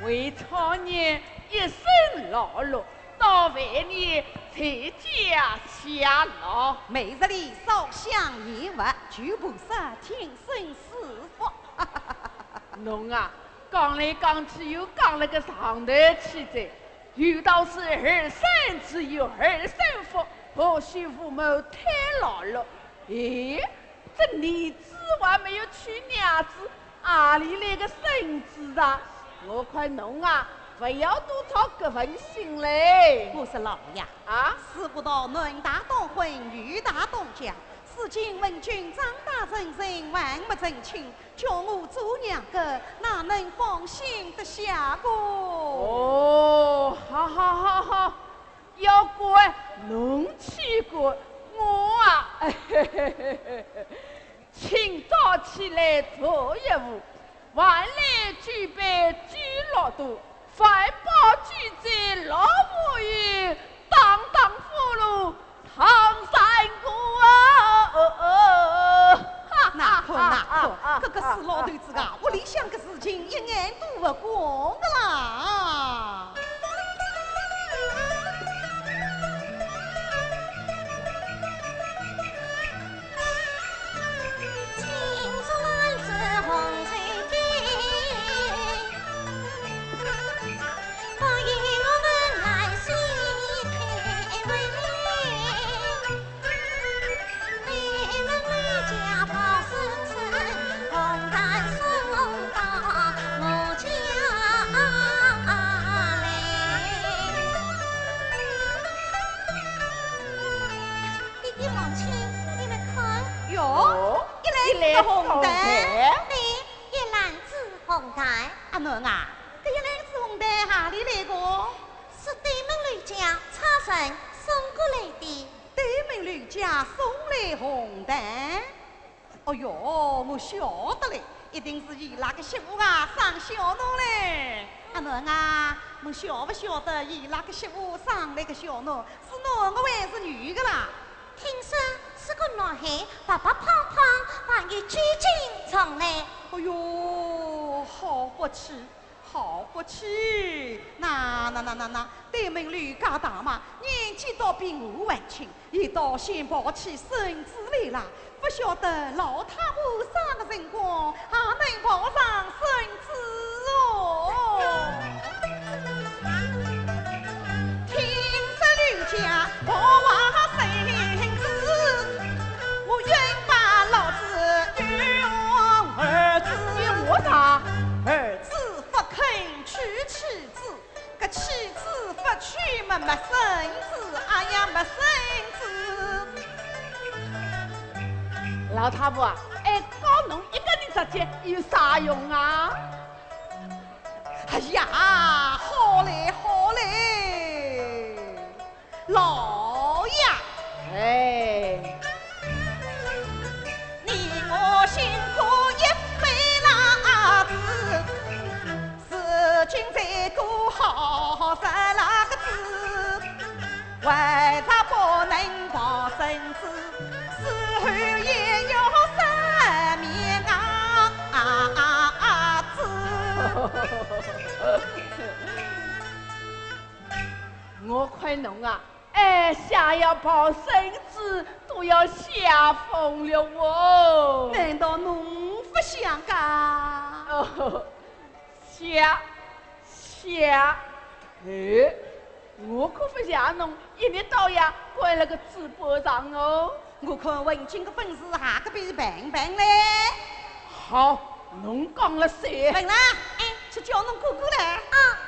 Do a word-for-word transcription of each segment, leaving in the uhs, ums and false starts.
为少年一身劳碌，到晚年才家享乐。每日里烧香念佛，求菩萨听生死福。侬啊，讲来讲去又讲了个上头去哉。有道是二生只有二生福，何须父母太劳碌。咦，这儿子还没有娶娘子， 阿里来个孙子啊？我看侬啊，勿要多操搿份心嘞。我说老爷啊，自古道男大当婚，女大当嫁，如今闻君张大人，人还没成亲，叫我做娘个，哪能放心得下个？哦，好好好好，要怪侬去怪，我啊， 清早起来做一壶，饭来酒杯酒落肚，饭饱酒醉老无余，当当福禄唱山歌啊！哪可哪可，搿个死老头子啊，屋里向个事情一眼都勿管个啦！ 爹爹母亲，你们看。哟，哦，一篮子红蛋。一篮子红蛋。对，一篮子红蛋。阿囡啊，搿一篮子红蛋何里来个？是对门刘家差人送过来的。对门刘家送来红蛋？ 哦哟，我晓得嘞，一定是伊拉个媳妇啊，生小囡嘞。阿囡啊，侬晓勿晓得伊拉个媳妇生来个小囡是男个还是女个啦？听说是个男孩，白白胖胖，还有九斤重嘞。哎哟，好福气， 好福气！那那那那那，对门刘家大妈年纪倒比我还轻，伊倒先抱起孙子来啦，勿晓得老太婆啥个辰光还能抱上孙子哦。听说刘家抱坏孙子，我愿把老子与儿子。与我啥？儿子 不肯娶妻子，搿妻子不娶么没孙子，哎呀没孙子。老太婆啊，哎，搞侬一个人着急有啥用啊？哎呀，好嘞，好嘞。 老爷，哎，你我辛苦一辈子，如今这个好日子，为啥不能抱孙子？死后也要三面啊，啊，啊，啊，子。 我看侬啊，哎，想要抱孙子都要吓疯了哦。难道侬勿想噶？哦，想，想。哎，我可勿像侬，一日到夜关了个嘴巴上哦。我看文静个本事还可比平平嘞。好，侬讲了算。文兰，哎，去叫侬哥哥来。啊。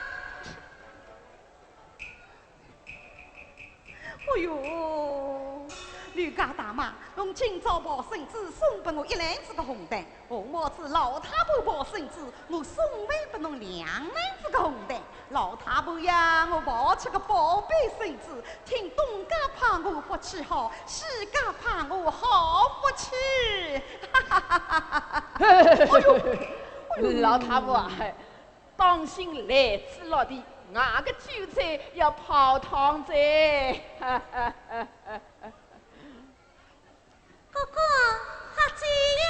哎哟，刘家大妈，侬今朝抱孙子送拨我一篮子个红蛋，下么子老太婆抱孙子，我送回拨侬两篮子个红蛋。老太婆呀，我抱起个宝贝孙子，听东家怕我福气好，西家怕我好福气。哈哈哈哈哈！哎哟，哎哟，老太婆啊， 当心篮子落地，外个韭菜要泡汤哉。哥哥，喝酒呀！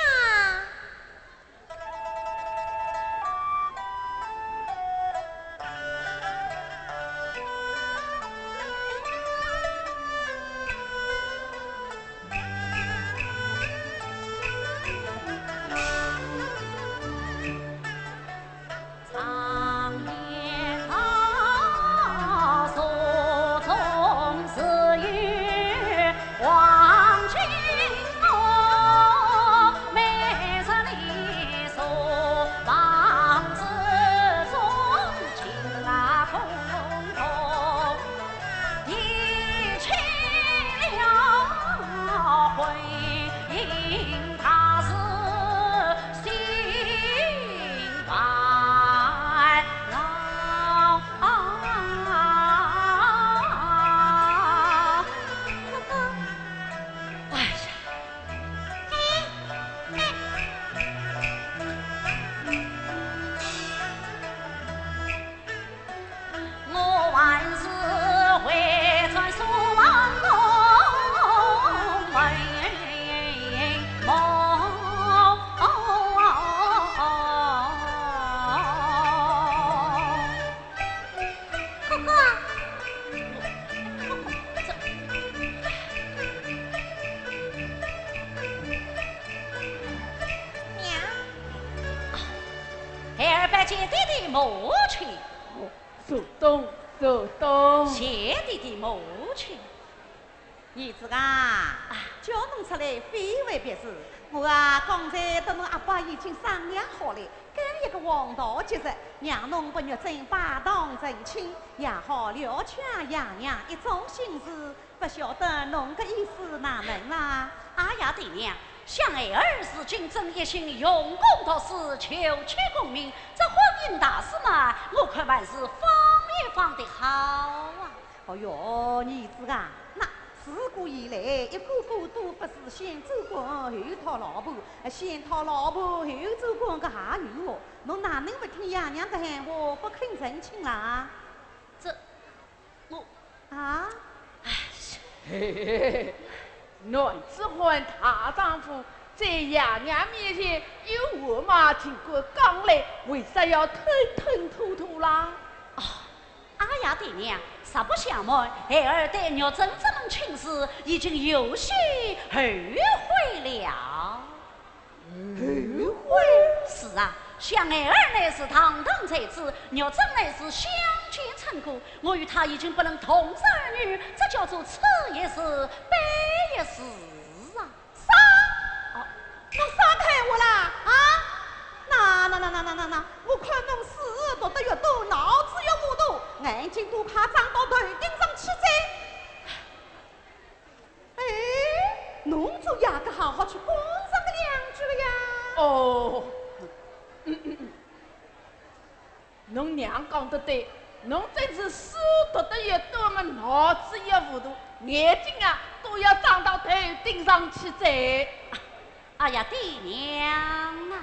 母亲。哦，坐东，坐东。谢爹爹母亲。儿子啊，啊。叫侬出来非为别事，我啊，刚才搭侬阿爸已经商量好了，搿一个黄道吉日，让侬搭玉珍拜堂成亲，也好了却爷娘一桩心事。 不晓得侬个意思哪能啦？哎呀，爹娘，想孩儿如今正一心用功读书，求取功名，这婚姻大事嘛，我看还是放一放的好啊。哦哟，儿子啊，那自古以来，一个个都不是先做官后讨老婆，先讨老婆后做官个也有哦。侬哪能不听爷娘的闲话，不肯成亲啦？这，我……啊？ 嘿嘿嘿，男子汉大丈夫，在爷娘面前有话嘛尽管讲嘞，为啥要吞吞吐吐啦？哦，哎呀，爹娘，实不相瞒，孩儿对玉珍这门亲事已经有些后悔了。 后悔？是啊，想孩儿乃是堂堂才子，玉珍乃是乡间村姑，我与她已经不能同室而语，这叫做此一时，彼一时啊。啥？哦。侬啥个闲话啦？啊？那，那，那，我看侬书读得越多，脑子越糊涂，眼睛都快长到头顶上去哉。 哎，侬做爷个好好去帮上个两句了呀。哦，侬娘讲得对，侬真是书读得越多嘛，脑子越糊涂，眼睛啊都要长到头顶上去哉。哎呀，爹娘啊！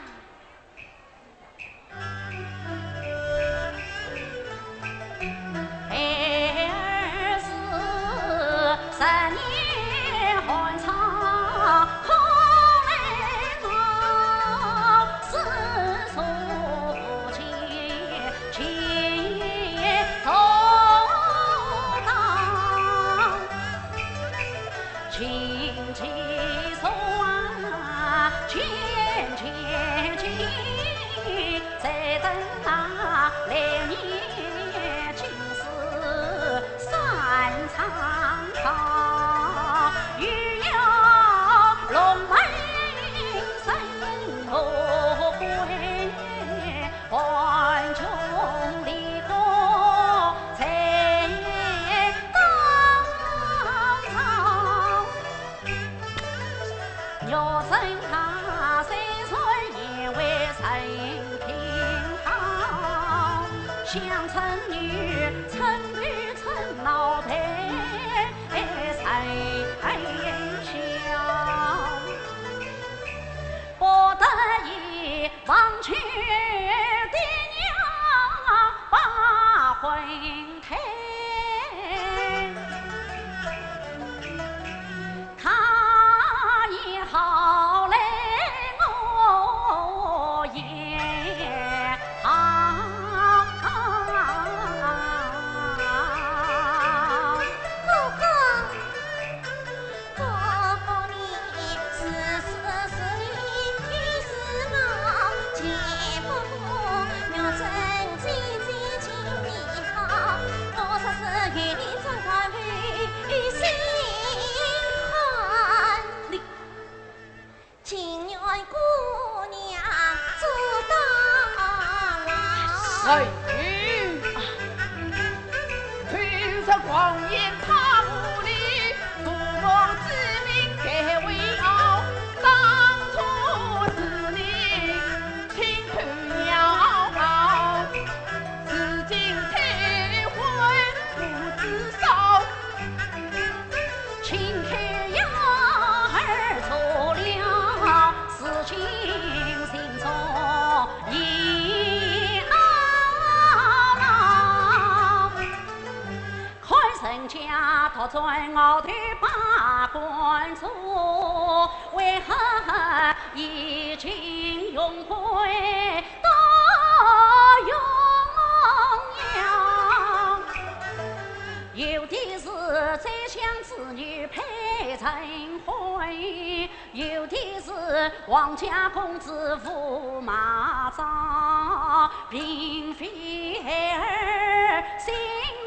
王家公子驸马丈，嫔妃孩儿心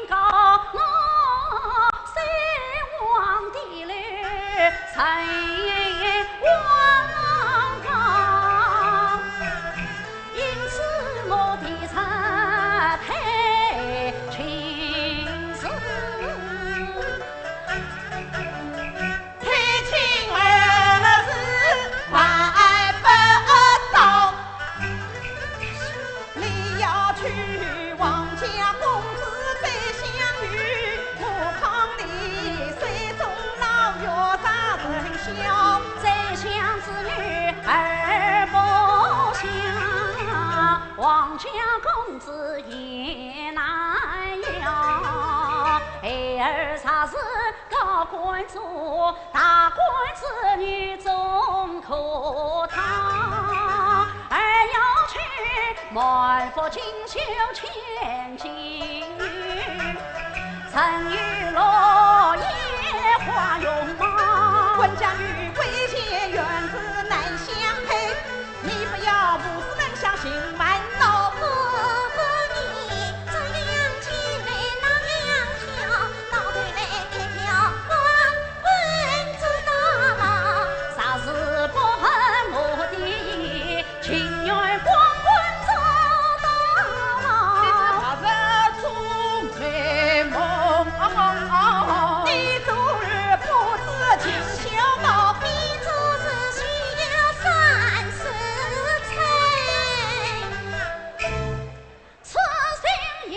高，我虽皇帝了，谁也望望。因此我的撤退请示。 退亲二字办不到，你要去王家公子再相遇，我看你手中老药啥成效？再相之女儿不祥，王家公子也难要，孩儿啥事 高官做，大官之女终可当。儿要去，满腹锦绣千金，曾与落雁花容貌。官家与贵贱，缘字难相配。 你不要胡思乱想，心烦恼。我和你这样起来那样跳，到头来开条光棍子大道。啥事不合我的意，情愿光棍做大牢。你只怕这种美梦。你昨日不知今宵到，你昨日 需要三四春，此心已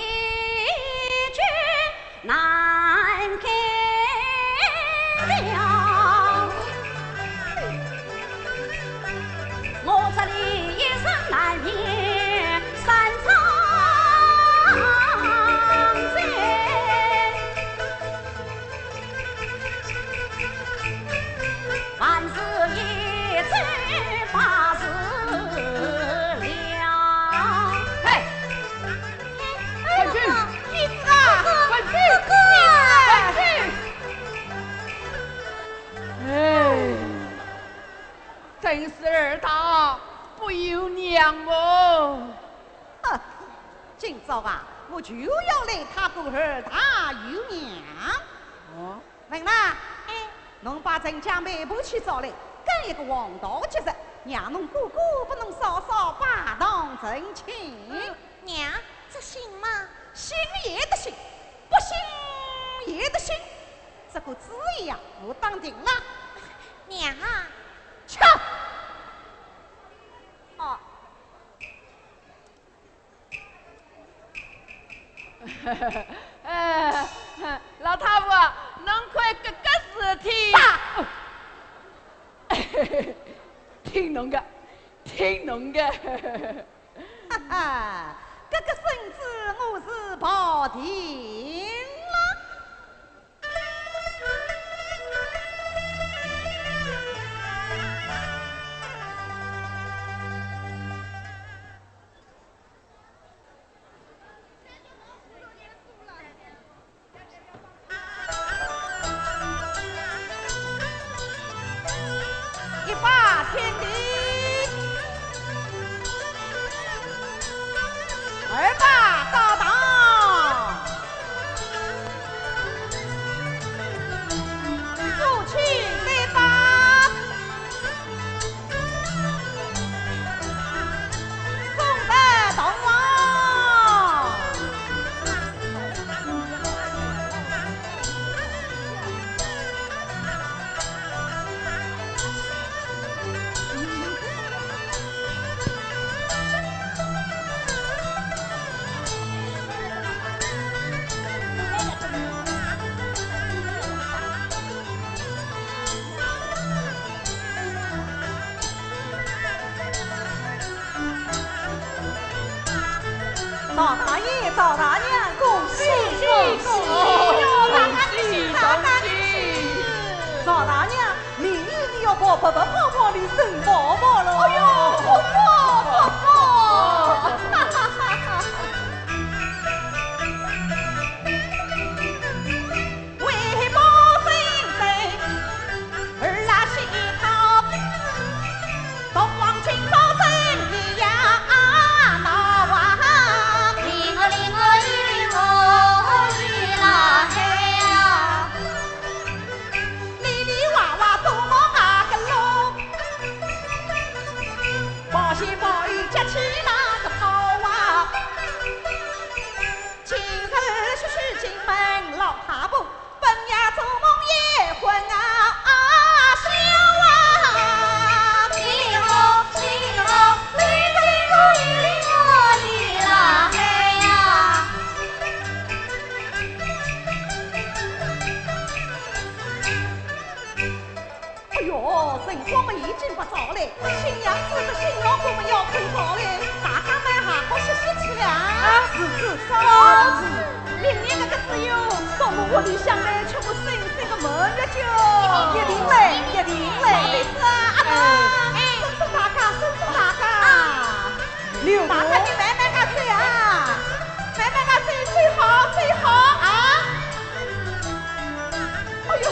决难改了。我这里一生难眠三朝。 万事已走八十里。嘿，哎，文君，你死啊！文君，你死啊！文君！哎，真是儿大不由娘哦。 哼，今朝啊，我就要来踏过二大爷娘。哦。文兰，哎，侬把陈家媒婆去找来，赶一个黄道吉日，让侬哥哥拨侬嫂嫂拜堂成亲。嗯，娘，这行吗？行也得行，不行也得行，这个主意呀，我打定了。娘啊。去。哦。 哎，老太婆，侬看搿个事体。啥？听侬个，听侬个。哈哈，搿个孙子我是抱定了。 一拜天地，二拜高堂，夫妻对拜。 赵大爷，赵大娘，恭喜恭喜！赵大娘喜，赵大娘喜！赵大娘，明日你要抱白白胖胖的沈宝宝了。哎呦，不错不错！进门老太婆，半夜做梦也昏啊，啊，笑啊。哎哟，辰光嘛已经不早了，新娘子和新郎官们要开房了，大家们还好歇歇去啊。啊，是，是，嫂子。明年搿个时候，到我屋里向来，全部生生个满月酒。一定来，一定来。是啊，哎。送送大家，送送大家。啊。 大家你慢慢个走啊，慢慢个走，走好，走好啊。哎哟。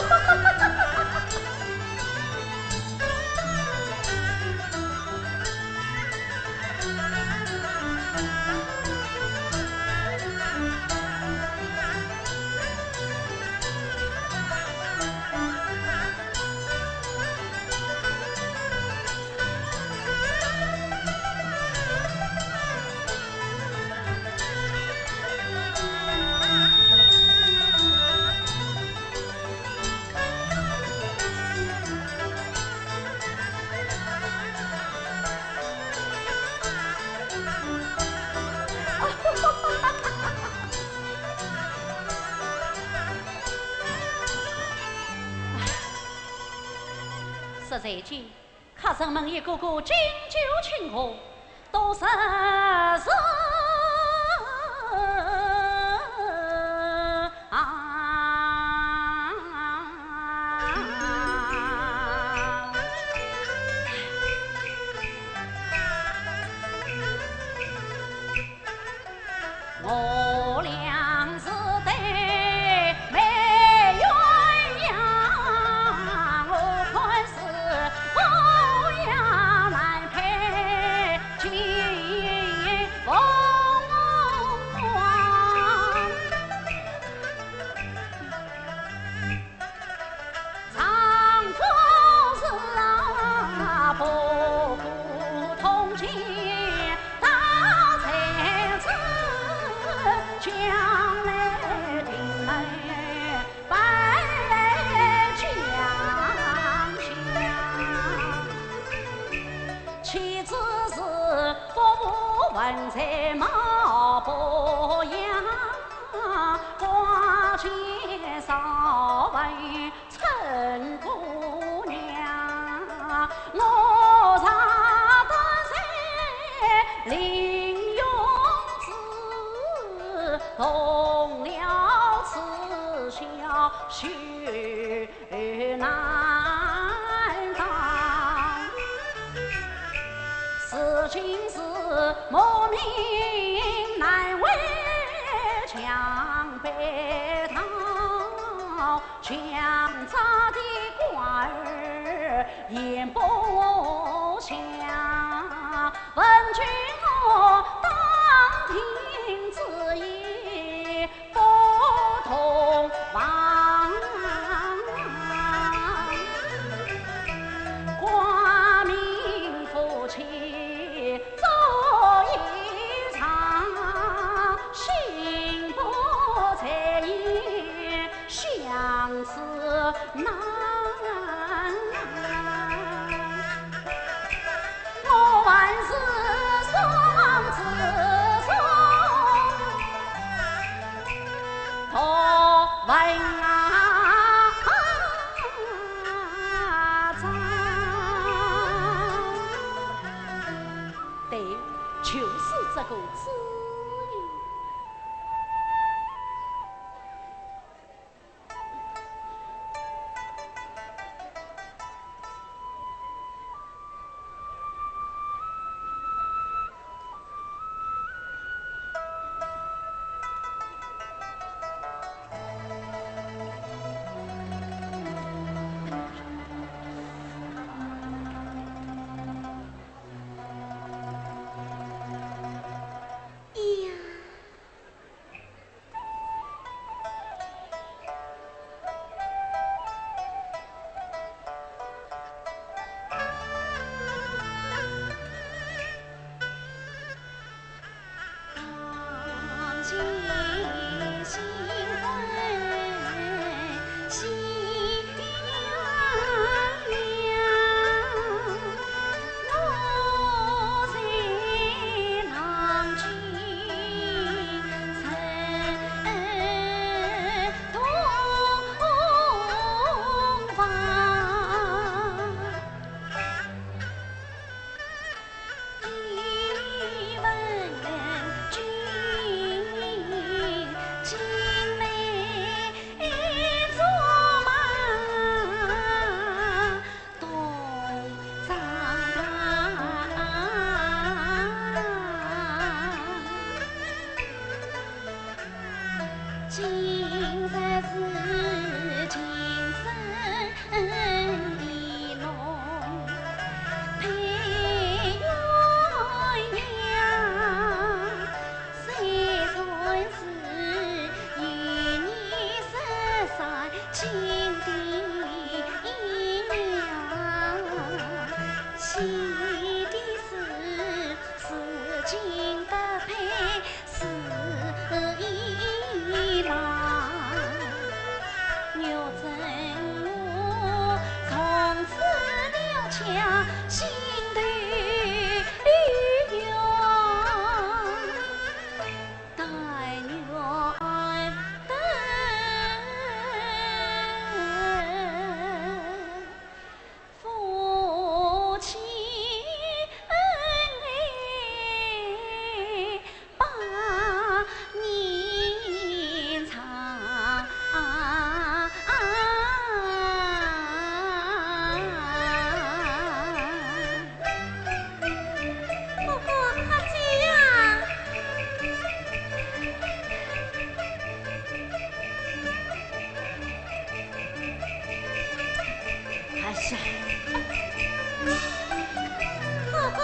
实在讲， 客人们一个个敬酒庆贺，都是啊。我俩是对没鸳鸯，我看是鸳鸯难配金凤凰。 丈夫是啊，不顾同情，大才子将来定来拜将相。妻子是服务文才貌不扬，挂件少为 春姑娘，我常得罪林永志，动了此孝，许难当。如今是母命难违，强被盗。 强摘的瓜儿咽不下，问君我当庭之意不同房。挂名夫妻做一场，心不在焉 相思难。我还是双子座头文啊。对，就是这个字音。今日是情深意浓，配鸳鸯，虽然是一年失散，情定一样。喜的是，如今得配 是一郎。玉珍我从此了却心头有怨，但愿等 夫妻恩爱百年长。哥哥，快起呀！ 哎呀，哥哥。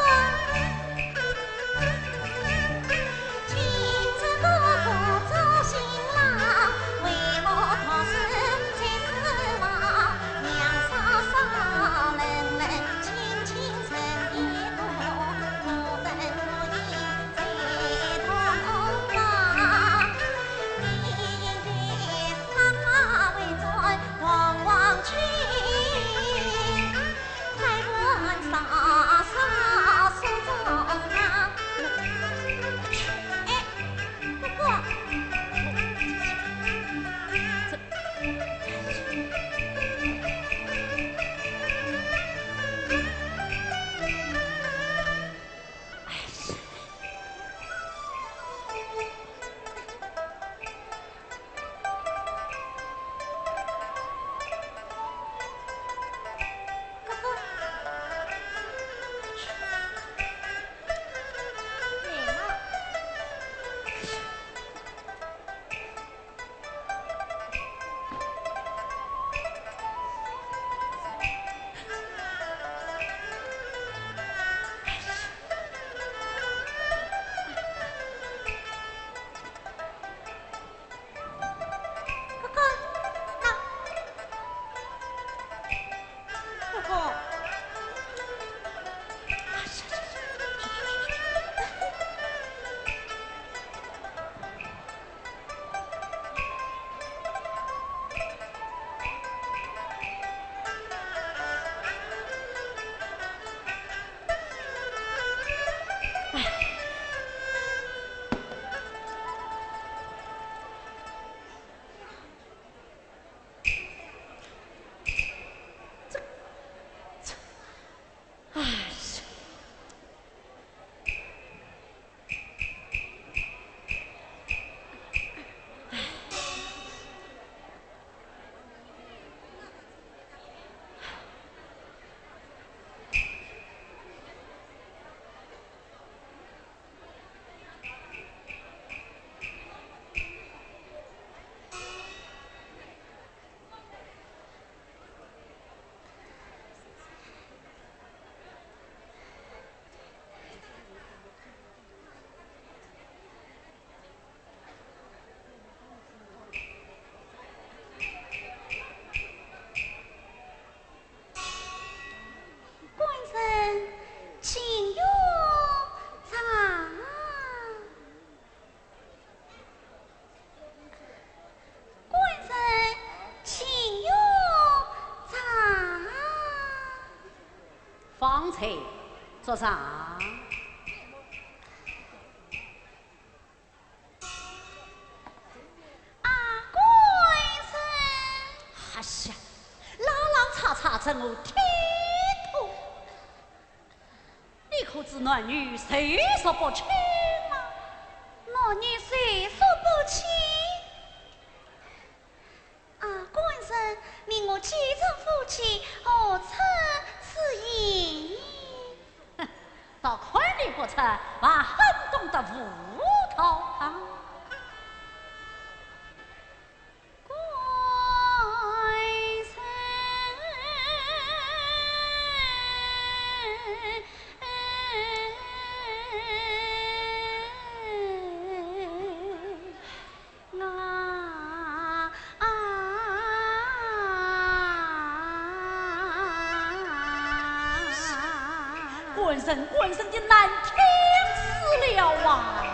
官人，请用茶。官人，请用茶。方才做啥？ 啊，官人。哎呀，拉拉扯扯成何体统？你可知男女授受不亲吗？男女授受不亲？啊，官人，你我既成夫妻，何出此言呢？ 哼，倒看你不出，还很懂得舞刀啊。人官人的难听死了啊！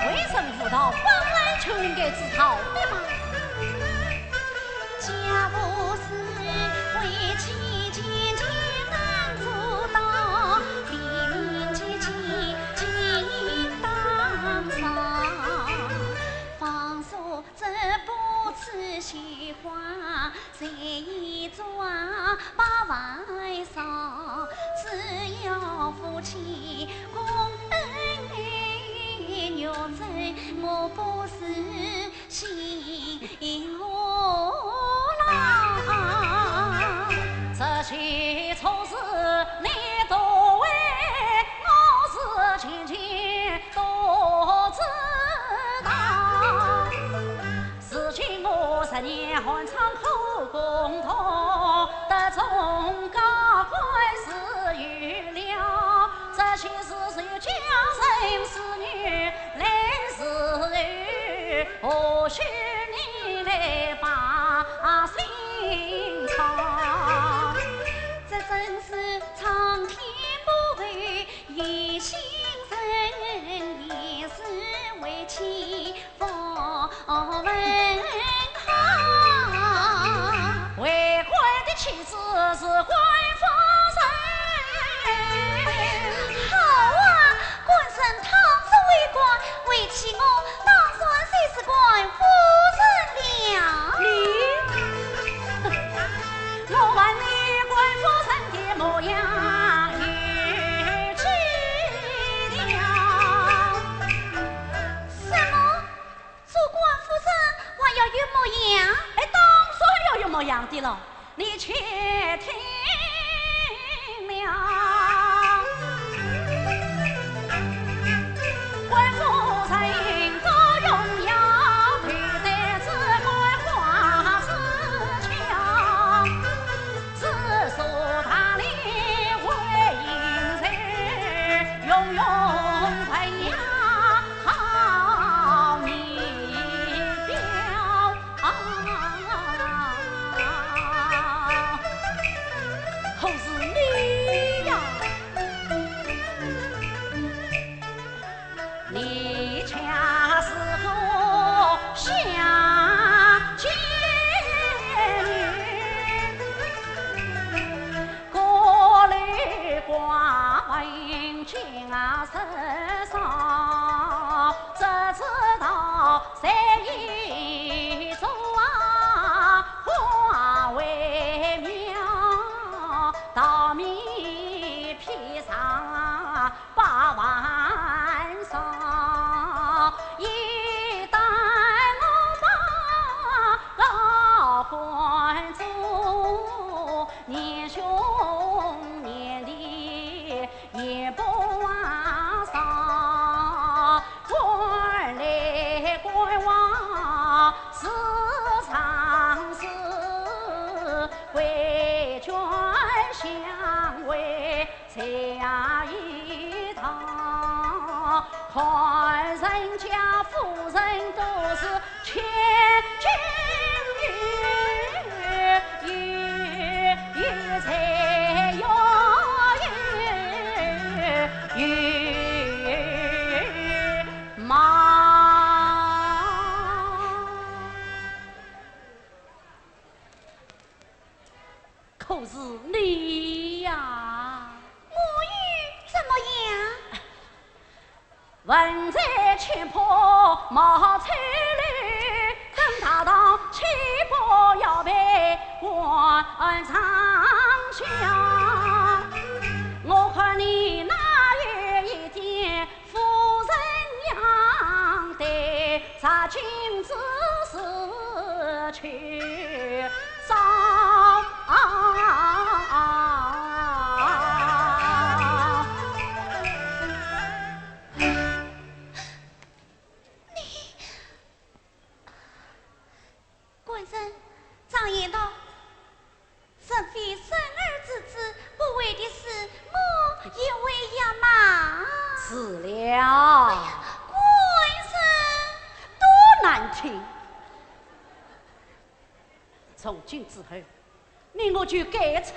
为人妇道，本来就应该知道的嘛。为官的妻子是官夫人。好啊，官人倘若为官，为妻我当然就是官夫人了。你，我问你官夫人的模样有几条？什么？ 做官夫人还要有模样？哎，当然要有模样的了。你且听了。可是你呀，你家是个下贱女，文在前坡冒翠绿，登大堂千步要拜万丈香。我看你哪有一点夫人样，对着镜子是去照。你，官人，常言道，人非圣贤之子，不为的是母，也为呀妈。是了。哎呀，官人，多难听！从今之后，你我就改称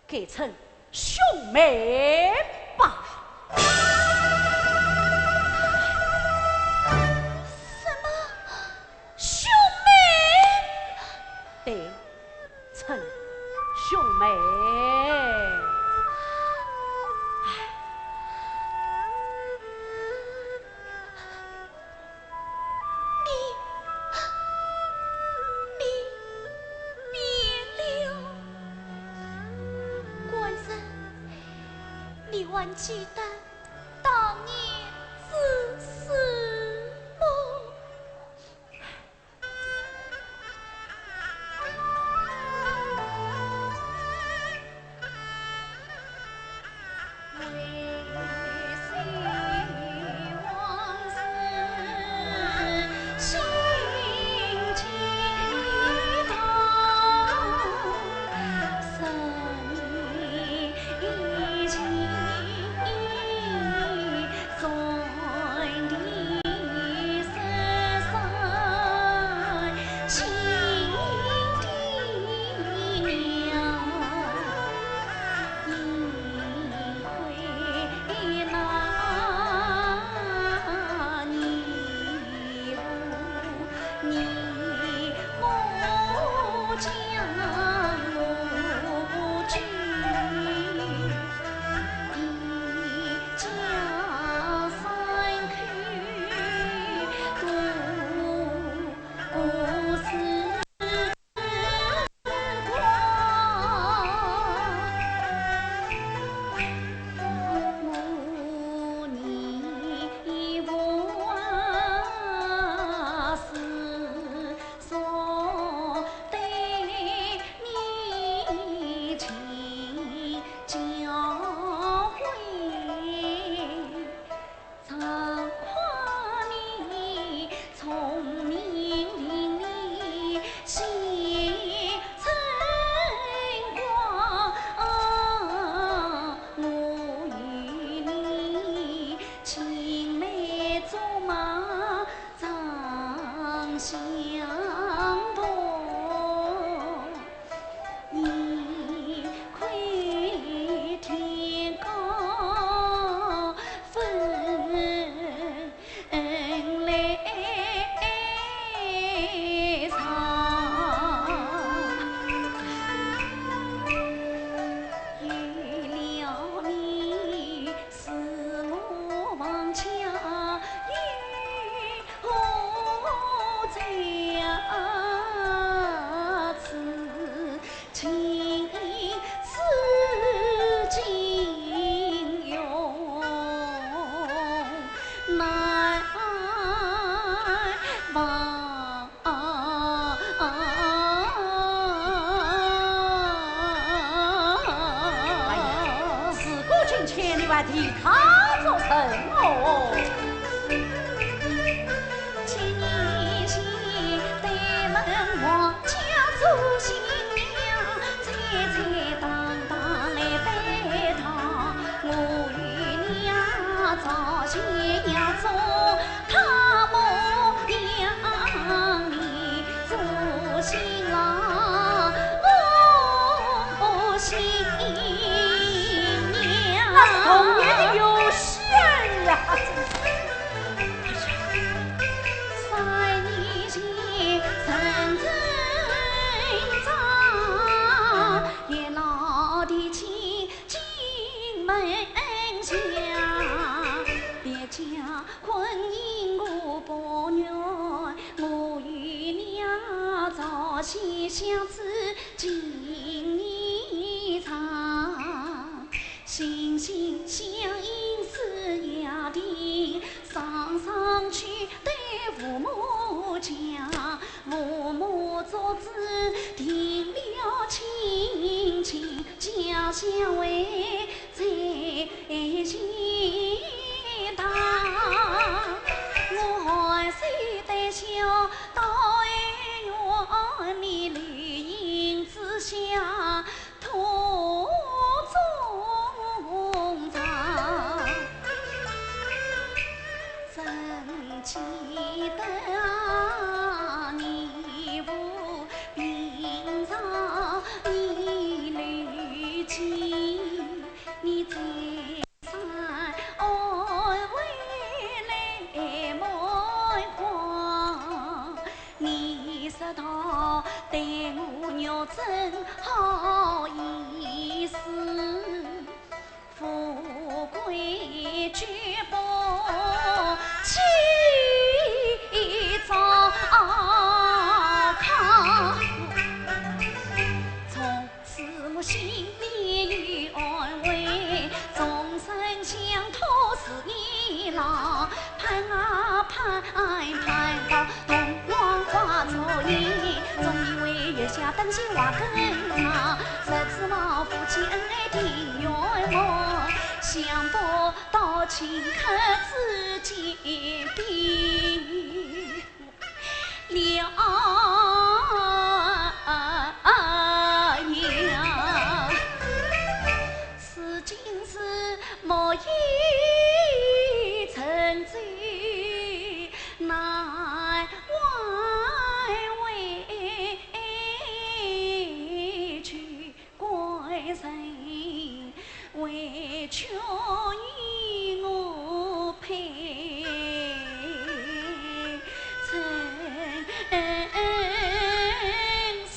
改称兄妹吧。什么？兄妹？对，称兄妹。唉。 你，你变了。官人，你还记得当年之事么？哎呀，事过境迁，你还提他做甚么？那是童年的游戏呀！家，婚姻我不愿，我与娘早些相思情意长。心心相印思夜定，双双去对父母讲，父母做主定了亲情，家乡为 在前堂，我含羞带笑到哀院，你泪映之下痛中藏。真记得你无病床，你流尽 你再三安慰来满堂，你说道对我玉珍好意思，富贵举步起早康。从 此我心里有安慰，终身相托是你郎。盼啊盼，盼到洞房花烛夜，总以为月下灯心花更长。谁知我夫妻恩爱定圆满，想不到顷刻之间变 了呀。如今是木已成舟，难挽回去。 官人为求与我配，成双。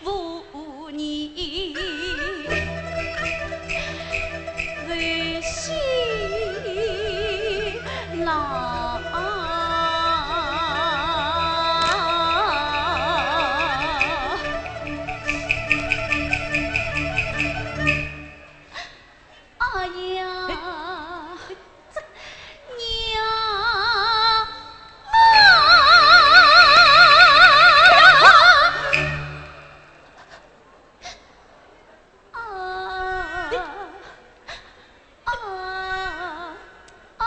无你，无心郎。哎呀，娘啊！啊！啊！啊！啊！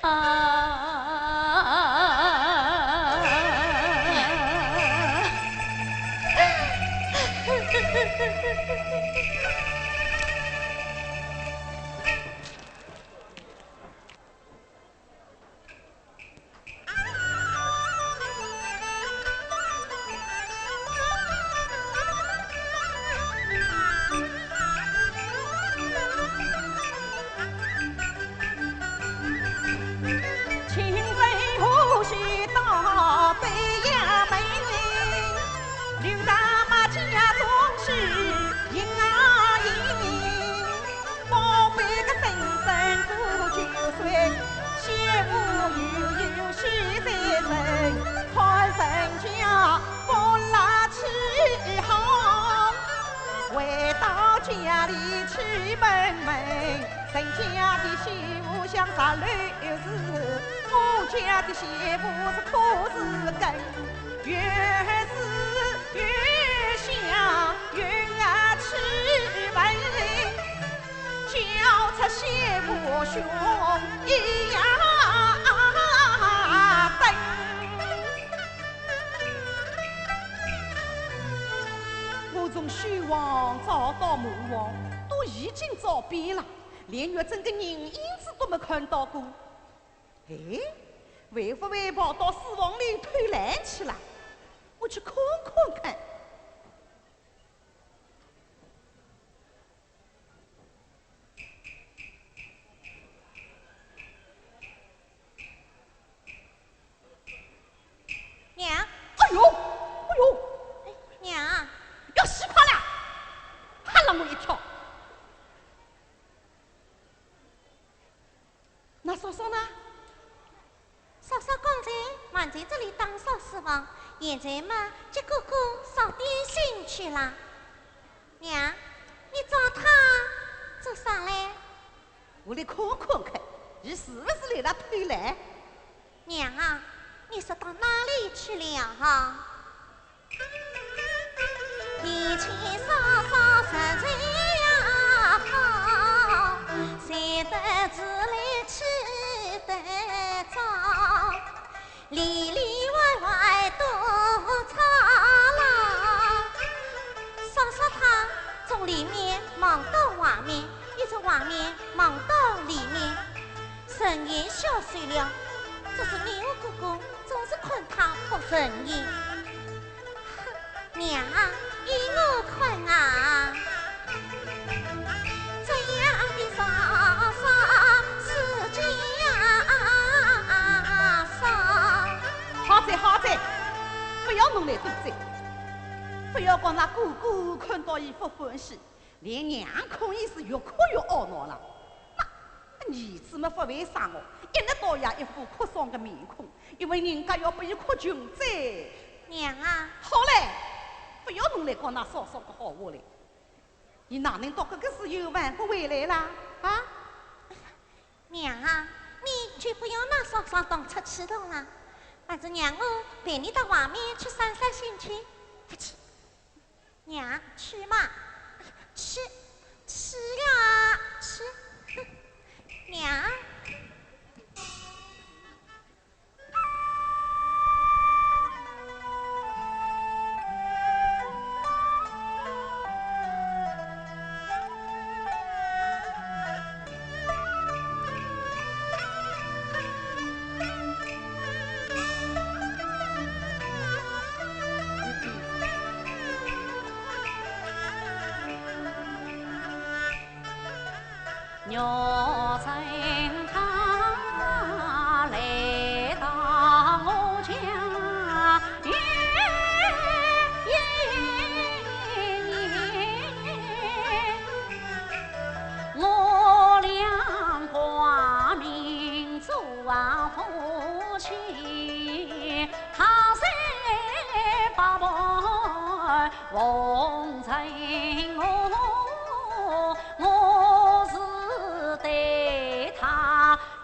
啊！我从许王找到马王，都已经找遍了，连玉珍个人影子都没看到过。哎，会不会跑到书房里偷懒去了？我去看看看。 娘。哎呦，哎呦，哎，娘。要死快了，吓了我一跳。那嫂嫂呢？嫂嫂刚才还在这里打扫书房，现在嘛，给哥哥烧点心去了。娘，你找他做啥嘞？ 我来看看看，伊是不是来了偷懒？娘啊，你说到哪里去了哈？嫂嫂她从里面望到外面，又从外面望到里面，人也消瘦了。只是你我哥哥总是看她不顺眼。哼，娘啊，依我看啊，这样的嫂嫂是假嫂。好哉好哉，不要弄来多哉。 不要讲那哥哥看到伊不欢喜，连娘看伊是越看越懊恼了。那儿子么不会生哦，一日到夜一副哭丧个面孔，因为人家要拨伊哭穷哉。娘啊！好嘞，不要弄来讲那嫂嫂个好话嘞。伊哪能到搿个时候还不回来啦？啊？ 娘啊，你就不要拿嫂嫂当出气筒了，反正让我陪你到外面去散散心去。去，娘，去嘛，去，去呀，去，哼，娘。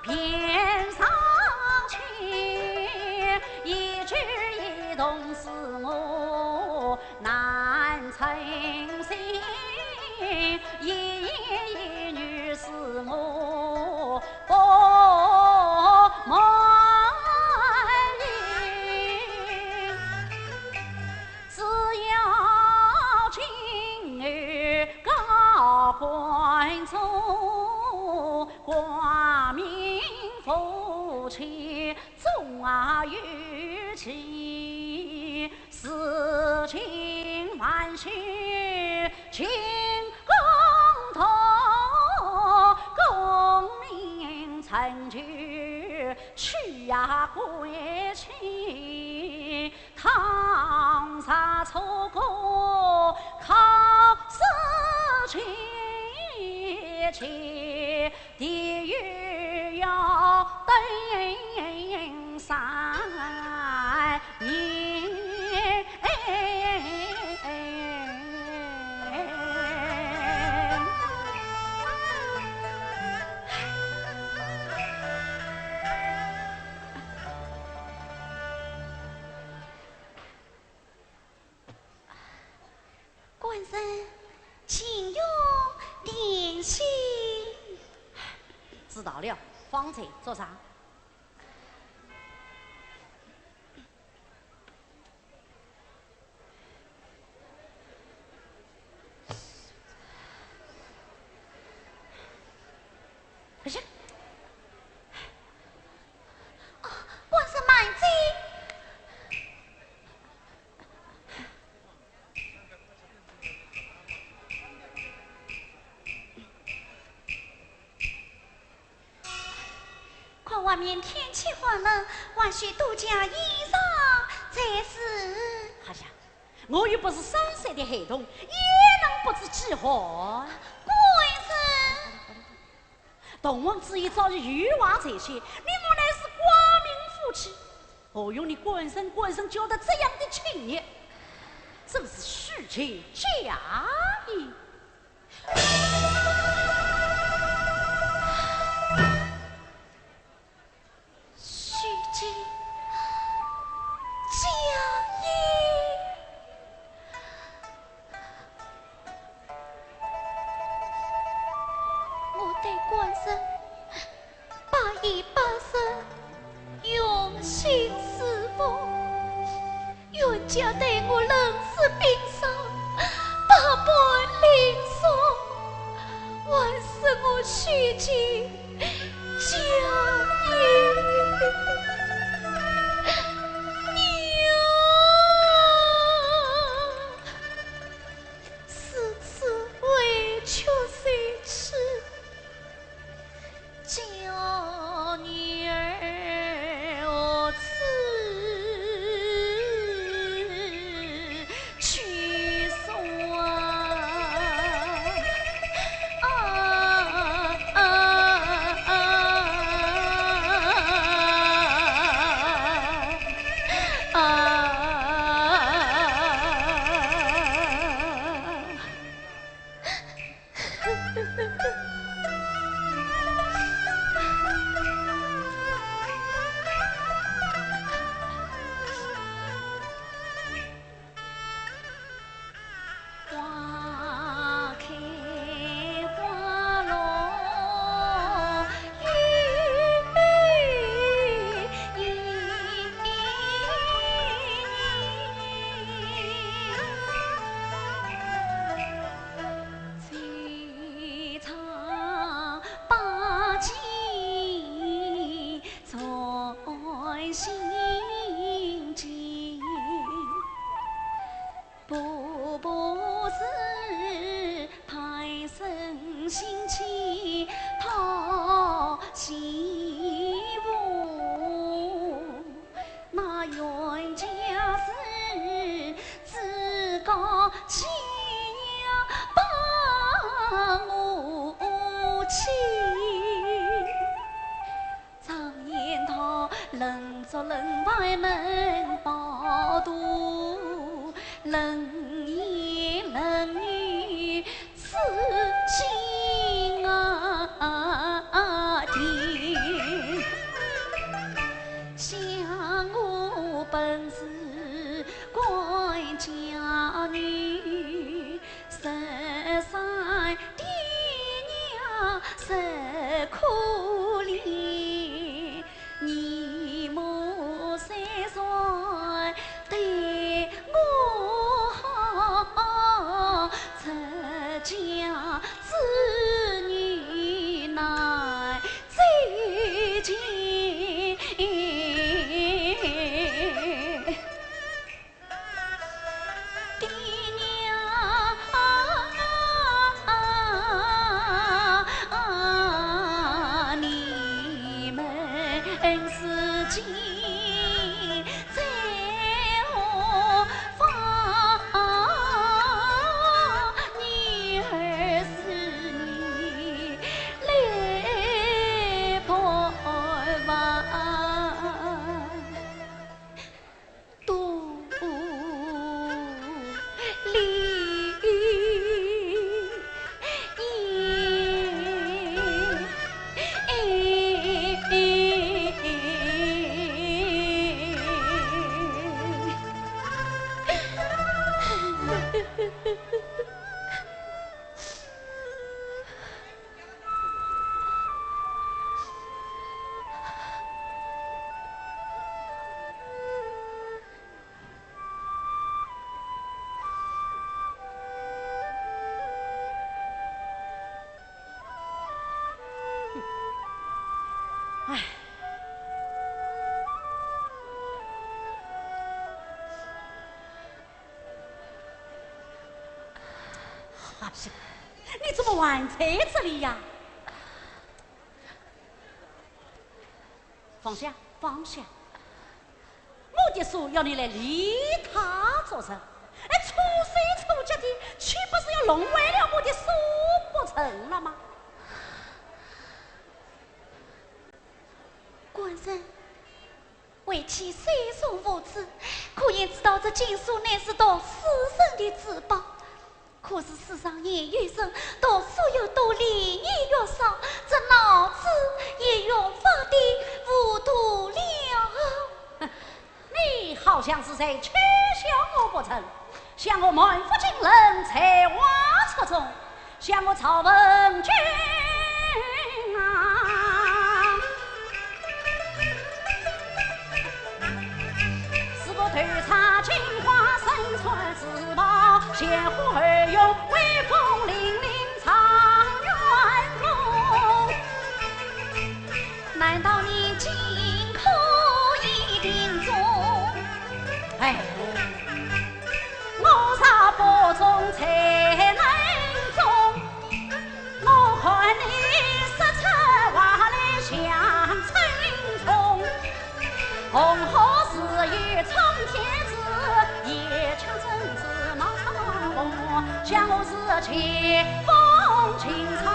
便上去，一举一动使我难称心，一言一语使我不满意。 只要今日高官中，光明夫妻终有期，事情万事尽公道，功名成就，去呀归去。 倘若错过考试期间，地狱要等三年。 官人，请用点心。知道了，方才做啥？ 哎呀，啊，官人慢走。 看外面天气寒冷，还需多加衣裳才是。好呀，我又不是三岁的孩童，焉能不知饥寒？官人，童王之意早已有话在先，你我乃是光明夫妻，何用你官人官人叫得这样的亲热？真是虚情假意。 虚情假意。我对官人百依百顺，用心侍奉。 冤家对我冷似冰霜，百般凌辱，还是我虚情假意。你啊，如此委屈谁吃？ 叫女儿何处去说啊？啊，啊，啊，啊。 花开花落又一年。 谁唱百计传心间，步步是贪生心起讨媳妇。 那冤家是自告欺压把我欺。常言道，冷粥冷饭冷饱肚，冷言冷语 自己啊甜。唉。阿平，你怎么还在这里呀？放下，放下。 我的书要你来理他作甚？哎，粗手粗脚的，岂不是要弄坏了我的书不成了吗？官人，为妻虽然无知，可也知道这经书乃是读书人的至宝。 可是世上也有人读书要读历年月伤，这脑子也越发的糊涂了。你好像是在取笑我不成？想我满腹经纶才华出众，想我赵文君啊， 是个头插金花，身穿紫袍，鲜花而用，威风凛凛状元公。难道你竟可以定中？哎，我若不中，谁能中？ 我看你说出话来像春风，红河自有冲天子，也像珍珠闹红，像我是疾风劲草，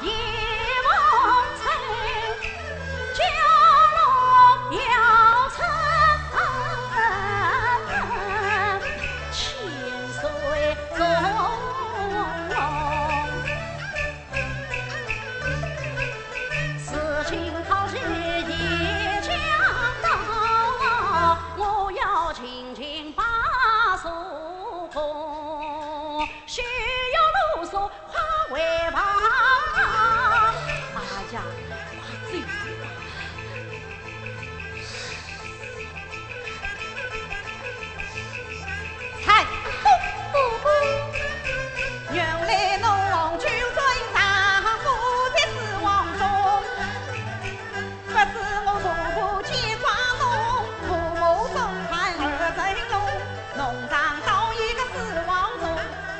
一梦春，蛟龙摇春，千岁中。 如今考试已将到，我要进京拜叔公，休要啰嗦，快回房。哎呀，快走吧。 嗨，不不不，原来侬王九转丈夫在书房中，不知我从不见状侬，父母送看儿成龙，侬常到一个书房中，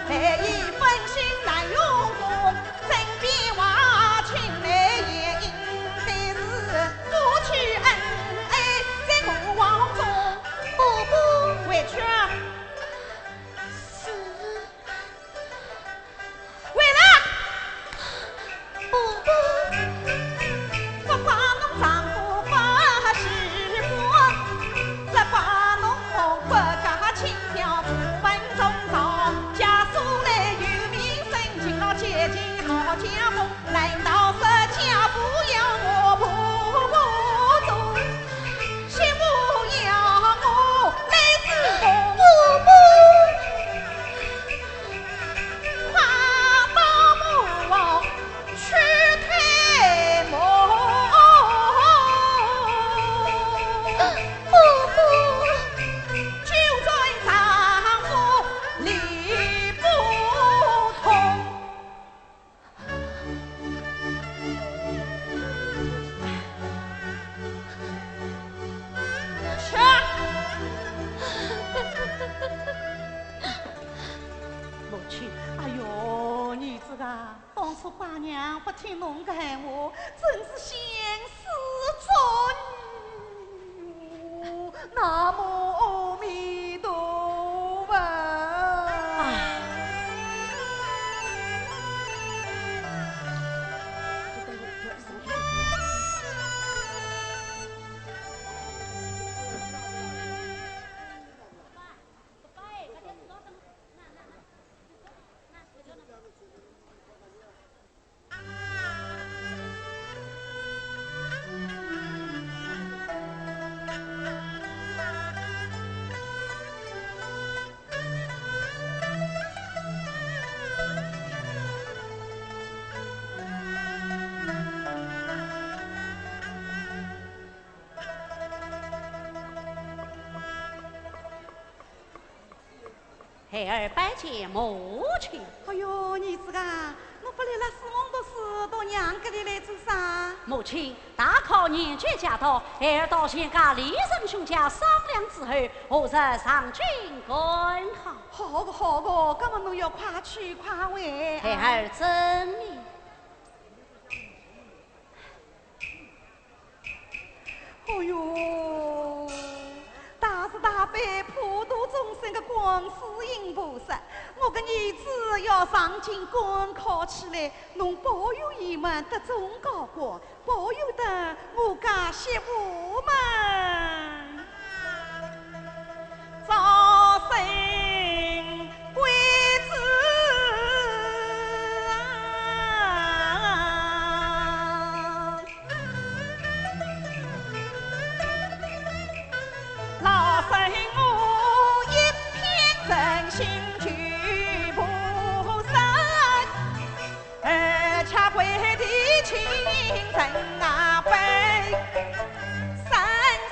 万一分心难用功， 身边话请来言，但是夫妻恩爱在过往中。不不，回去啊。是。回来。不不。不怪侬丈夫不是我，只怪侬不够轻佻，不分忠孝，家书来有名声，勤劳节俭 好家风，难道说家不要我婆婆做？媳妇要我来侍奉？婆婆，快把我去推磨。婆婆，九转丈夫理不通。 去。母亲，哎哟，儿子啊，当初爸娘不听侬个闲话，真是相思重。孩儿拜见母亲。哎哟，儿子啊，侬勿来了，师兄读书到娘搿里来做啥？母亲，大考年节将到，孩儿到前家李仁兄家商量之后，何日上京赶考。好个，好个，搿么侬要快去快回啊。孩儿遵命。 哦哟，大慈大悲普度众生的观世音菩萨，我个儿子要上京赶考起来，侬保佑伊们得中高官，保佑得我家媳妇们早生贵子啊！ 老身我一片真心求菩萨，而且跪地请人啊拜，三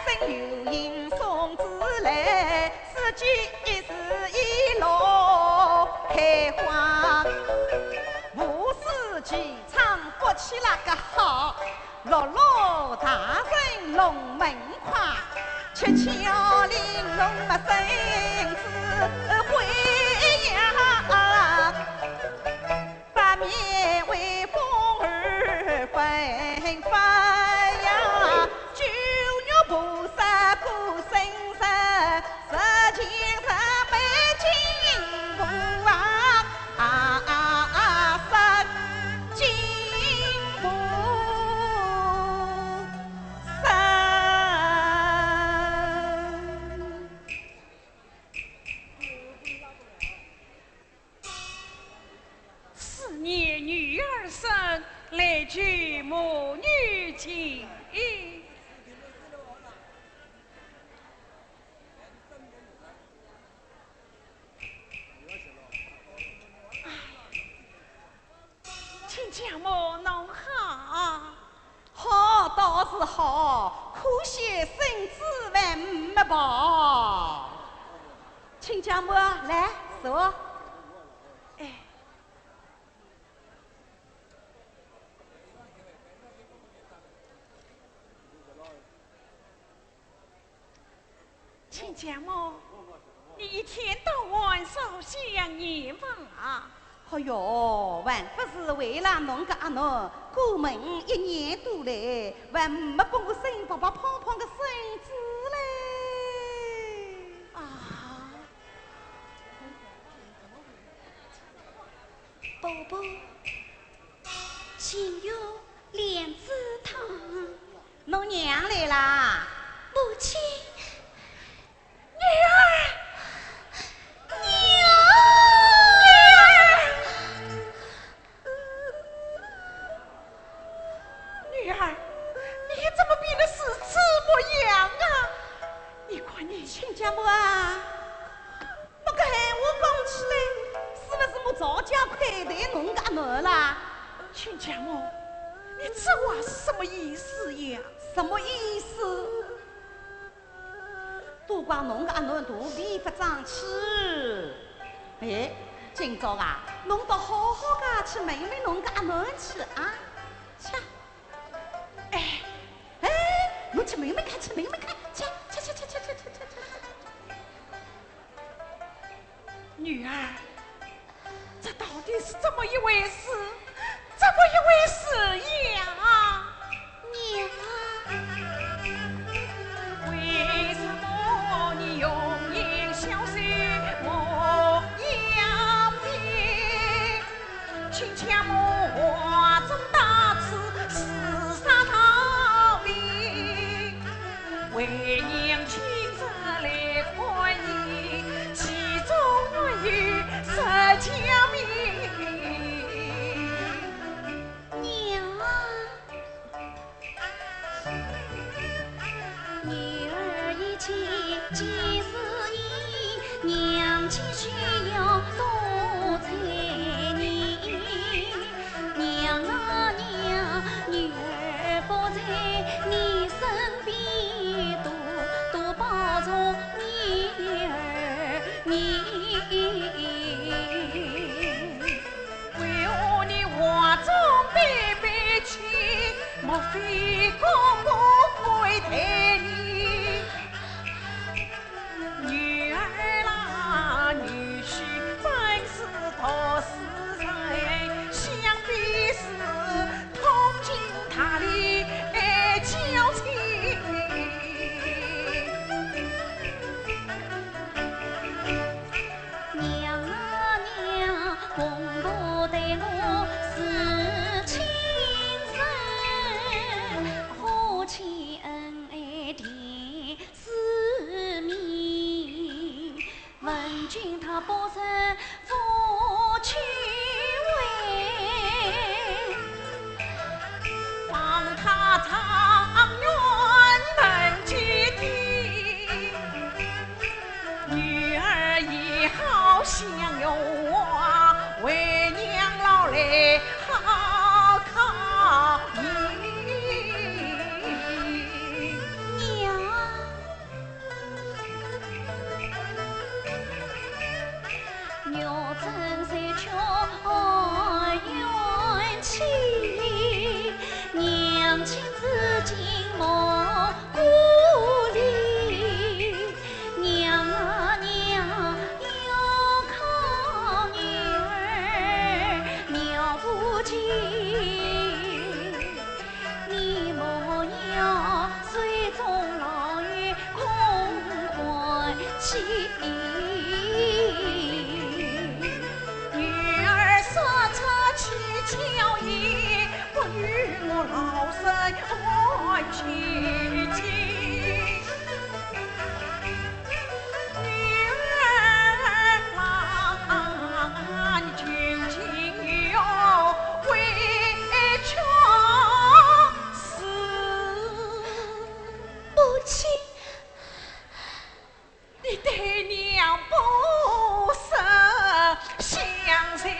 生有幸送子来，四季是一路开花，无四季唱不起那个好。 六路大人龙门快，七窍玲珑么生子贵呀。八面威风而奋发呀，九月菩萨过生日，十全十美进步啊，啊啊啊，十进步。 三。思念女儿身，来求母女情。哎。 亲家母，侬好。好倒是好，可惜孙子还没抱。亲家母，来，坐。哎。 亲家母，你一天到晚烧香念佛啊？哎哟，还不是为了侬个阿囡，过门一年多嘞，还没拨我生白白胖胖个孙子嘞。啊。婆婆，请用莲子汤。 侬娘来啦？母亲，女儿，女儿，女儿，你怎么变得如此模样啊？你看你，亲家母啊， 侬搿闲话讲起来，是勿是我造假亏待侬个阿囡啦？亲家母，你这话是什么意思呀？什么意思？都怪侬个阿囡肚皮勿争气。哎，今朝啊，侬倒好好个去问问侬个阿囡去啊，去。 哎，哎，侬去问问看，去问问看，去，去，去。女儿，这到底是怎么一回事？怎么一回事呀？娘啊！为什么你永远消失模样的？ 亲家母话中大志，是啥道理？为娘亲自来看你，其中有实情。娘啊！ 女儿一见即是意，娘亲需要多猜疑。娘啊娘，女儿不在你身边，多多保重你儿，你非哥哥非待你，女儿啦，女婿本是读书人，想必是通情达理，交情。 娘啊娘，公婆待我是亲生，何其恩爱的子民，问君他不曾负其位，望他长远能及地。 女儿也好相望，为娘老来好考你。娘，玉珍虽缺愿妻，娘亲至今莫 故里，娘啊娘，有靠女儿尿不尽，你莫要水中老鱼空欢喜。女儿说出蹊跷言， 不与我老身换妻。女儿啊，你究竟要委屈死。母亲， 你爹娘不是相随的。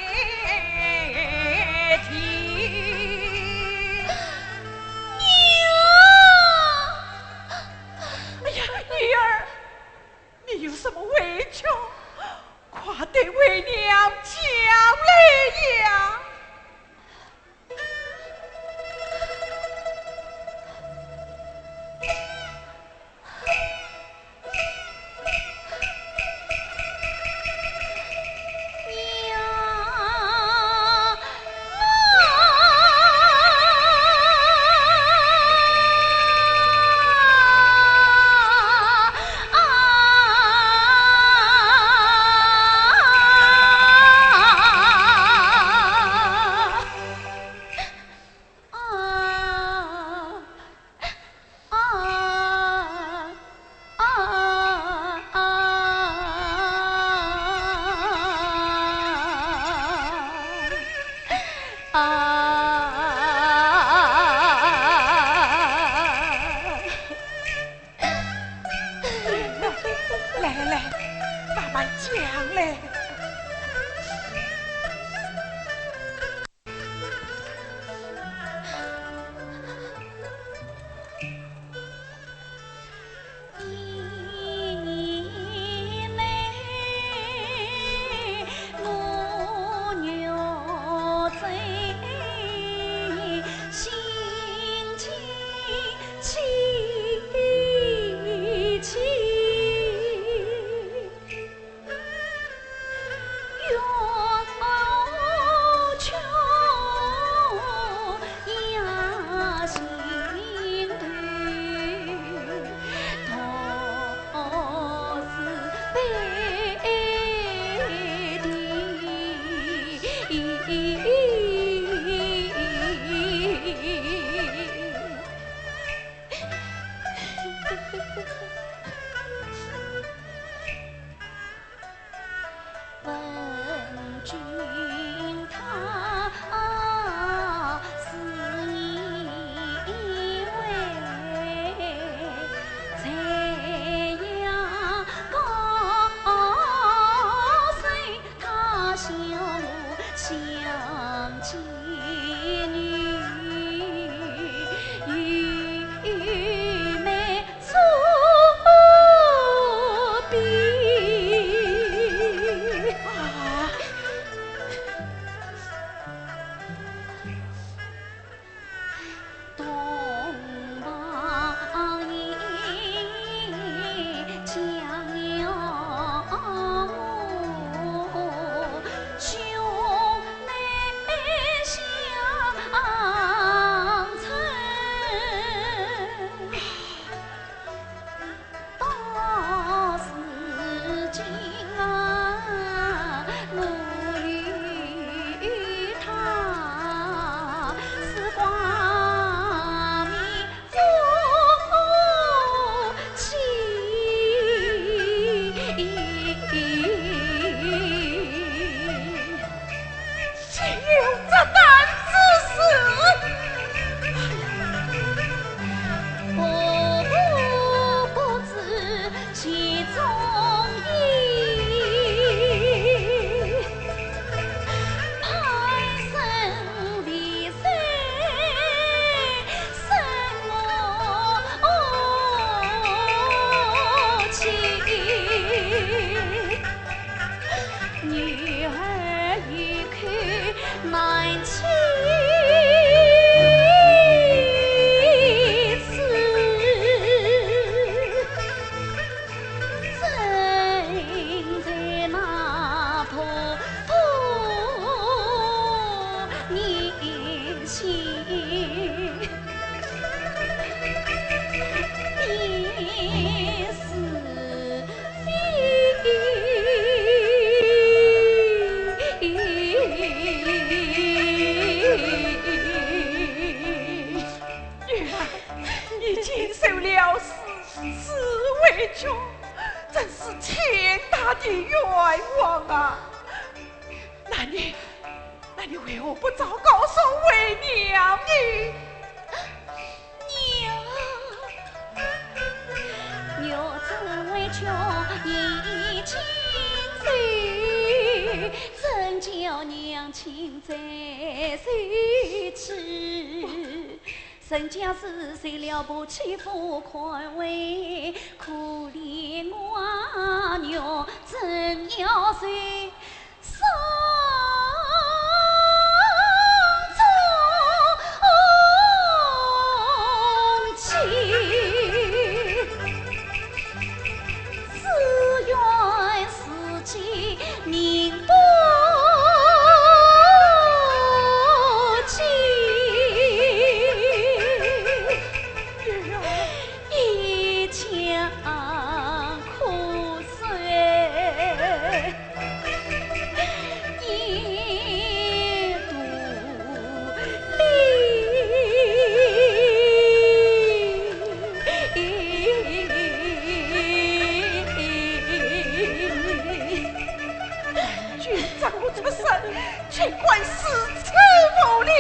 你竟受了四次委屈，真是天大的冤枉啊！那你，那你为何不早告诉为娘呢？娘，我怎委屈已经走，怎叫娘亲再受气？ 人家是受了不起不宽慰，可怜我女怎要受伤重气？只愿自己 命不及。一腔苦水一肚 君怎么出声，竟敢如此无礼！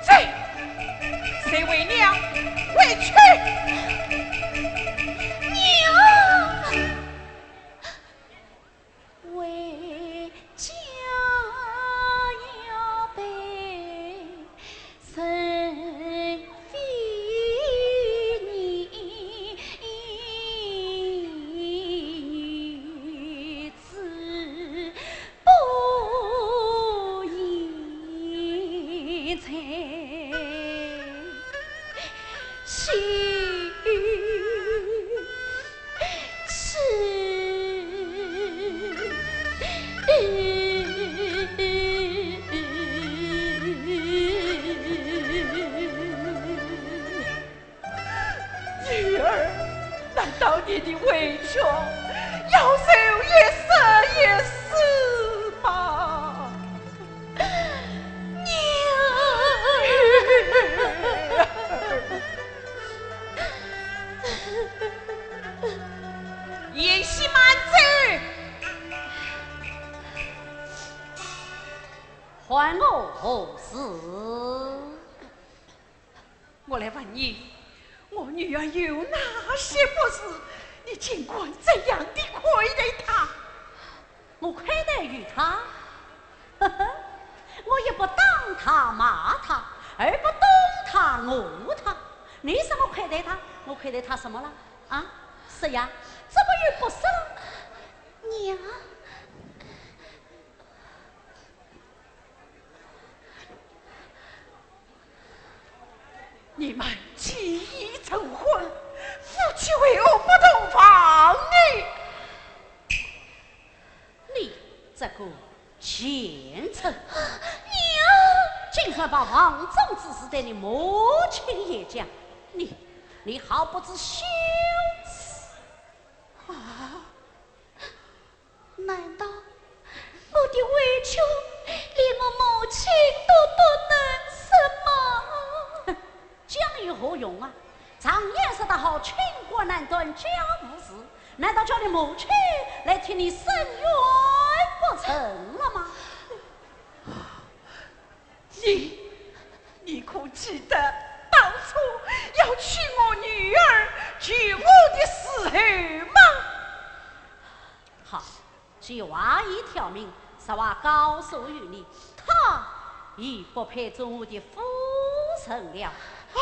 谁，谁为娘委屈？娘！ 为家要悲，人非你子不言哉。是 是。女儿，难道你的委屈要受一生一世吗？ 娘！贤婿慢走。唤我何事？ 我来问你，我女儿有哪些不是？你竟敢这样的亏待她？我亏待于她？呵呵，我也不打她骂她，也不打她骂她。你怎么亏待她？我亏待她什么了？啊，是呀，怎么又不是了？娘。 你们既已成婚，夫妻为何不同房呢？你这个贱人！娘！竟敢把房中之事对你母亲也讲，你，你好不知羞耻！啊！ 难道我的委屈连我母亲都不能说吗？哼，讲有何用啊？常言说得好，清官难断家务事，难道叫你母亲来替你伸冤不成了吗？ 你，你可记得当初要娶我女儿救我的时候吗？好，既话已挑明，实话告诉于你，她已不配做我的夫人了。啊！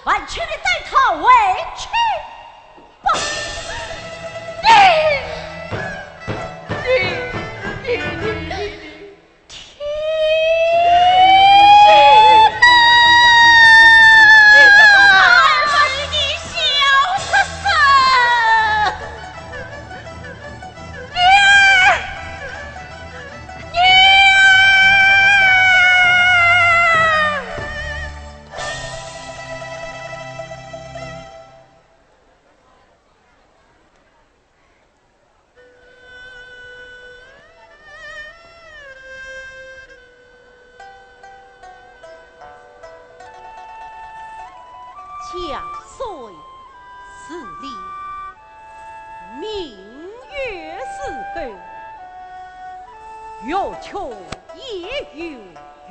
还请你带她回去吧。你，你，你，你，你，你。 天哪！你怎么把儿子的小畜生？你，你！江水似练，明月似钩，欲穷也有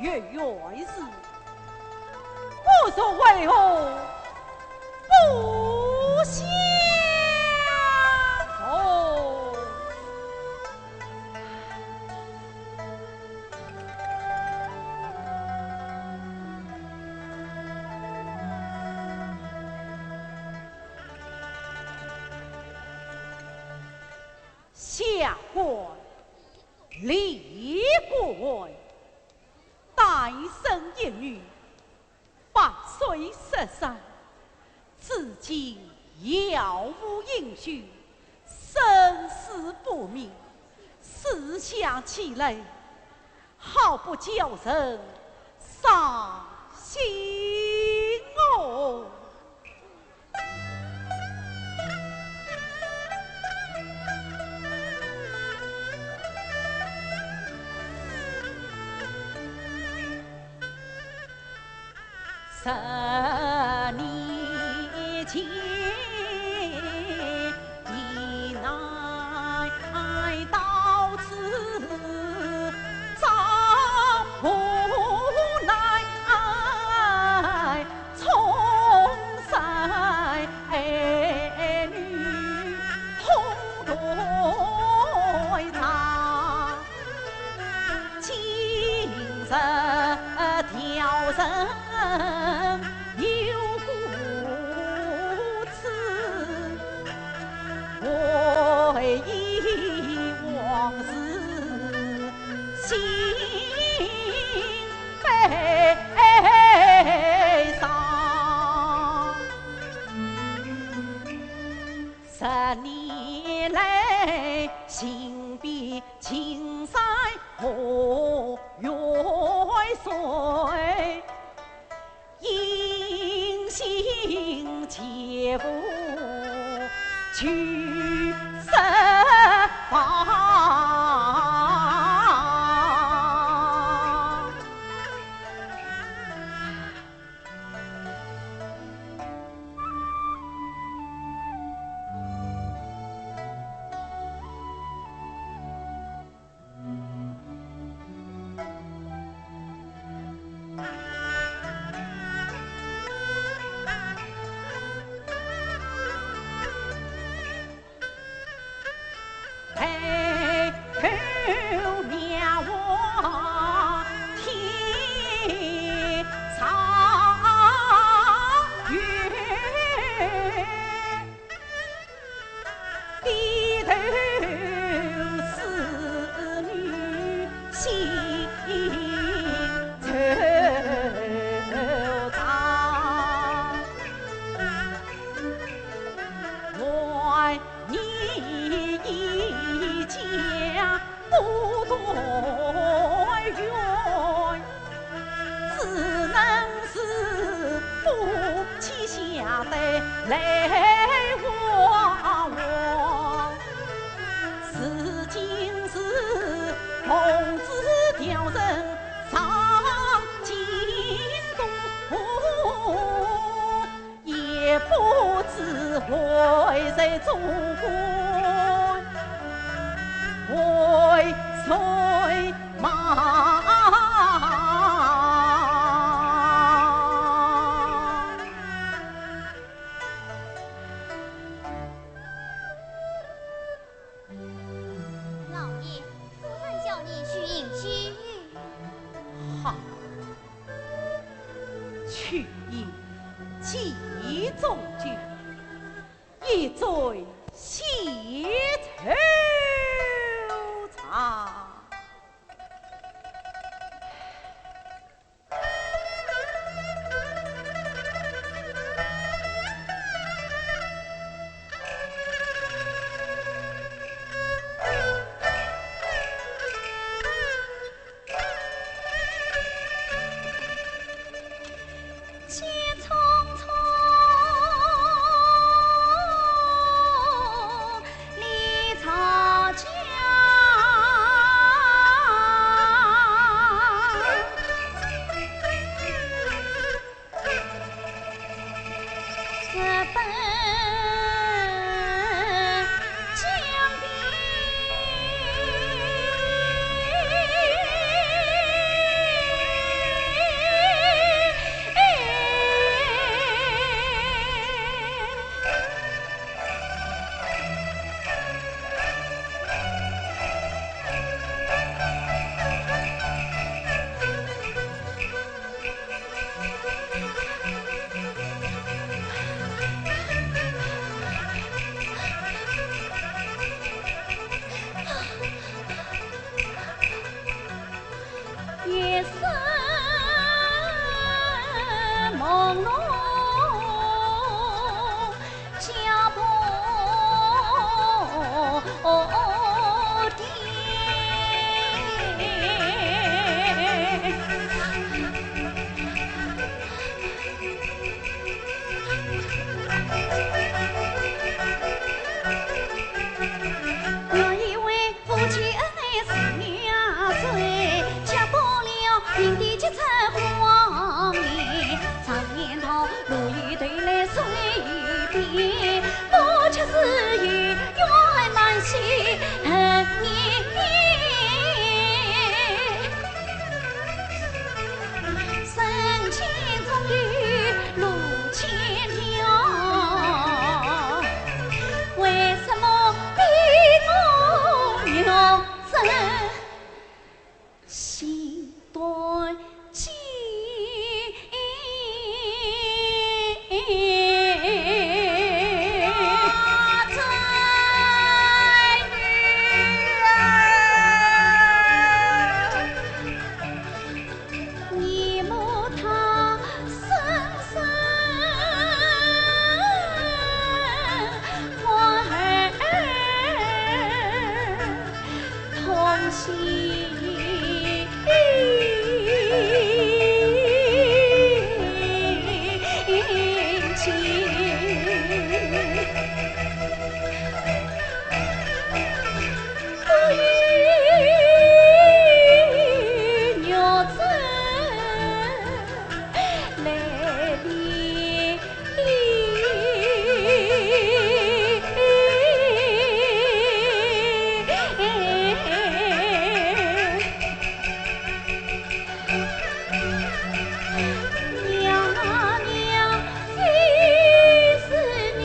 月圆时。 我说为何不相逢？下官李官。 单生一女，八岁失散，至今杳无音讯，生死不明。思想起来，好不叫人伤心哦。 十年前，你来到此，遭苦难。 冲山女痛断肠，今日调人有故痴，回忆往事，心 悲伤。十年来，行遍青山和远水， 音信皆无去失方。低头思女心惆怅。晚年一家不团圆， 只能是夫妻下对泪汪汪。如今是奉旨调人上京东，也不知回首总归为谁 忙。老爷，夫人叫你去饮酒。好，去饮几盅酒。 一醉解愁肠。夜深朦胧，家破地。 原以为夫妻恩爱似玉水，却误了命的七尺光阴。常言道，路有头来水有边，不切实语，缘难续，恨绵绵。 人间总有路千条，为什么你我要真心断情？ 你莫他深深关儿痛心情。 娘啊娘，非是女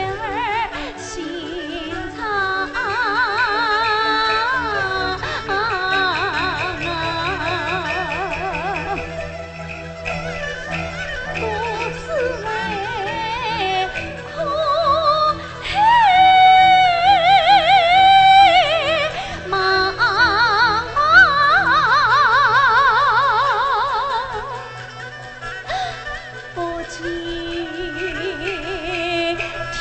儿心肠啊！不是为可黑忙。 不及天。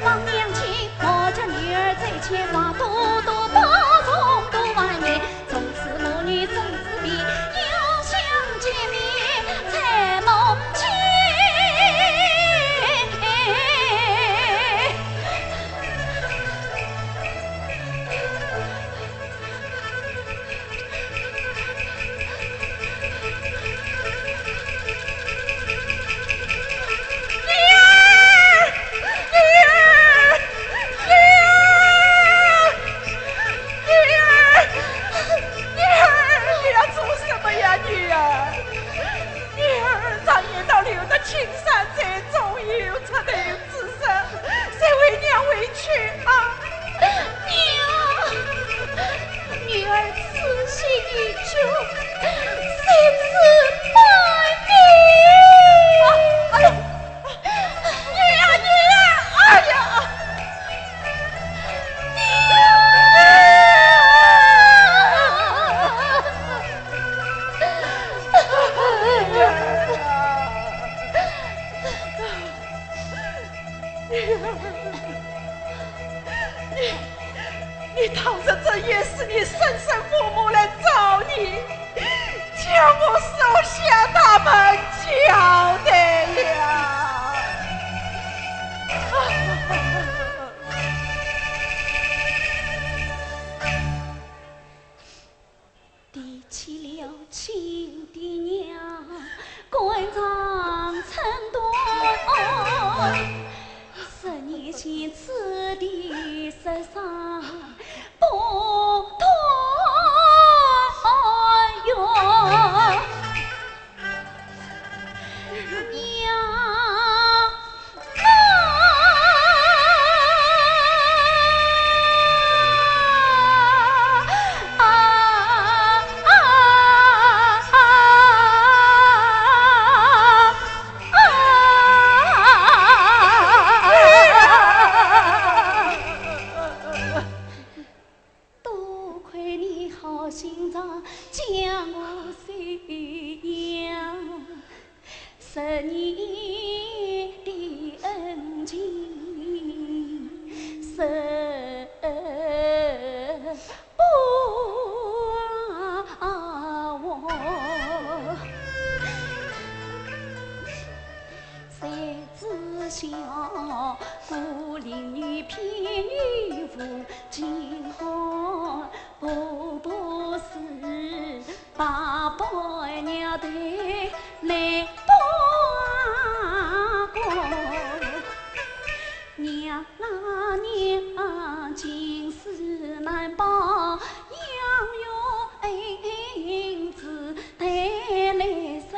望娘亲，我家女儿在前，望多多保重，多万年。 从此母女终思别，又相见面在梦间。女儿，女儿，女儿！ 女儿，女儿，你要做什么呀，女儿？女儿，常言道留得青山在，终有出头之日，随为娘回去啊。娘，女儿此心已决，心事半定。啊，哎呀， 女儿，女儿，哎呀，女儿！女儿啊，女儿，你，你倘若真有事，你吩咐父母来找你，叫我烧香打门亲爹娘，肝肠寸断，十年前此地失散不团圆。娘啊！ 多亏你好心肠将我收养，十年的恩情，十不忘。谁知晓孤零零偏遇无情汉，不不是 白白娘对难把关。娘啊娘，情丝难报，养育儿子带来身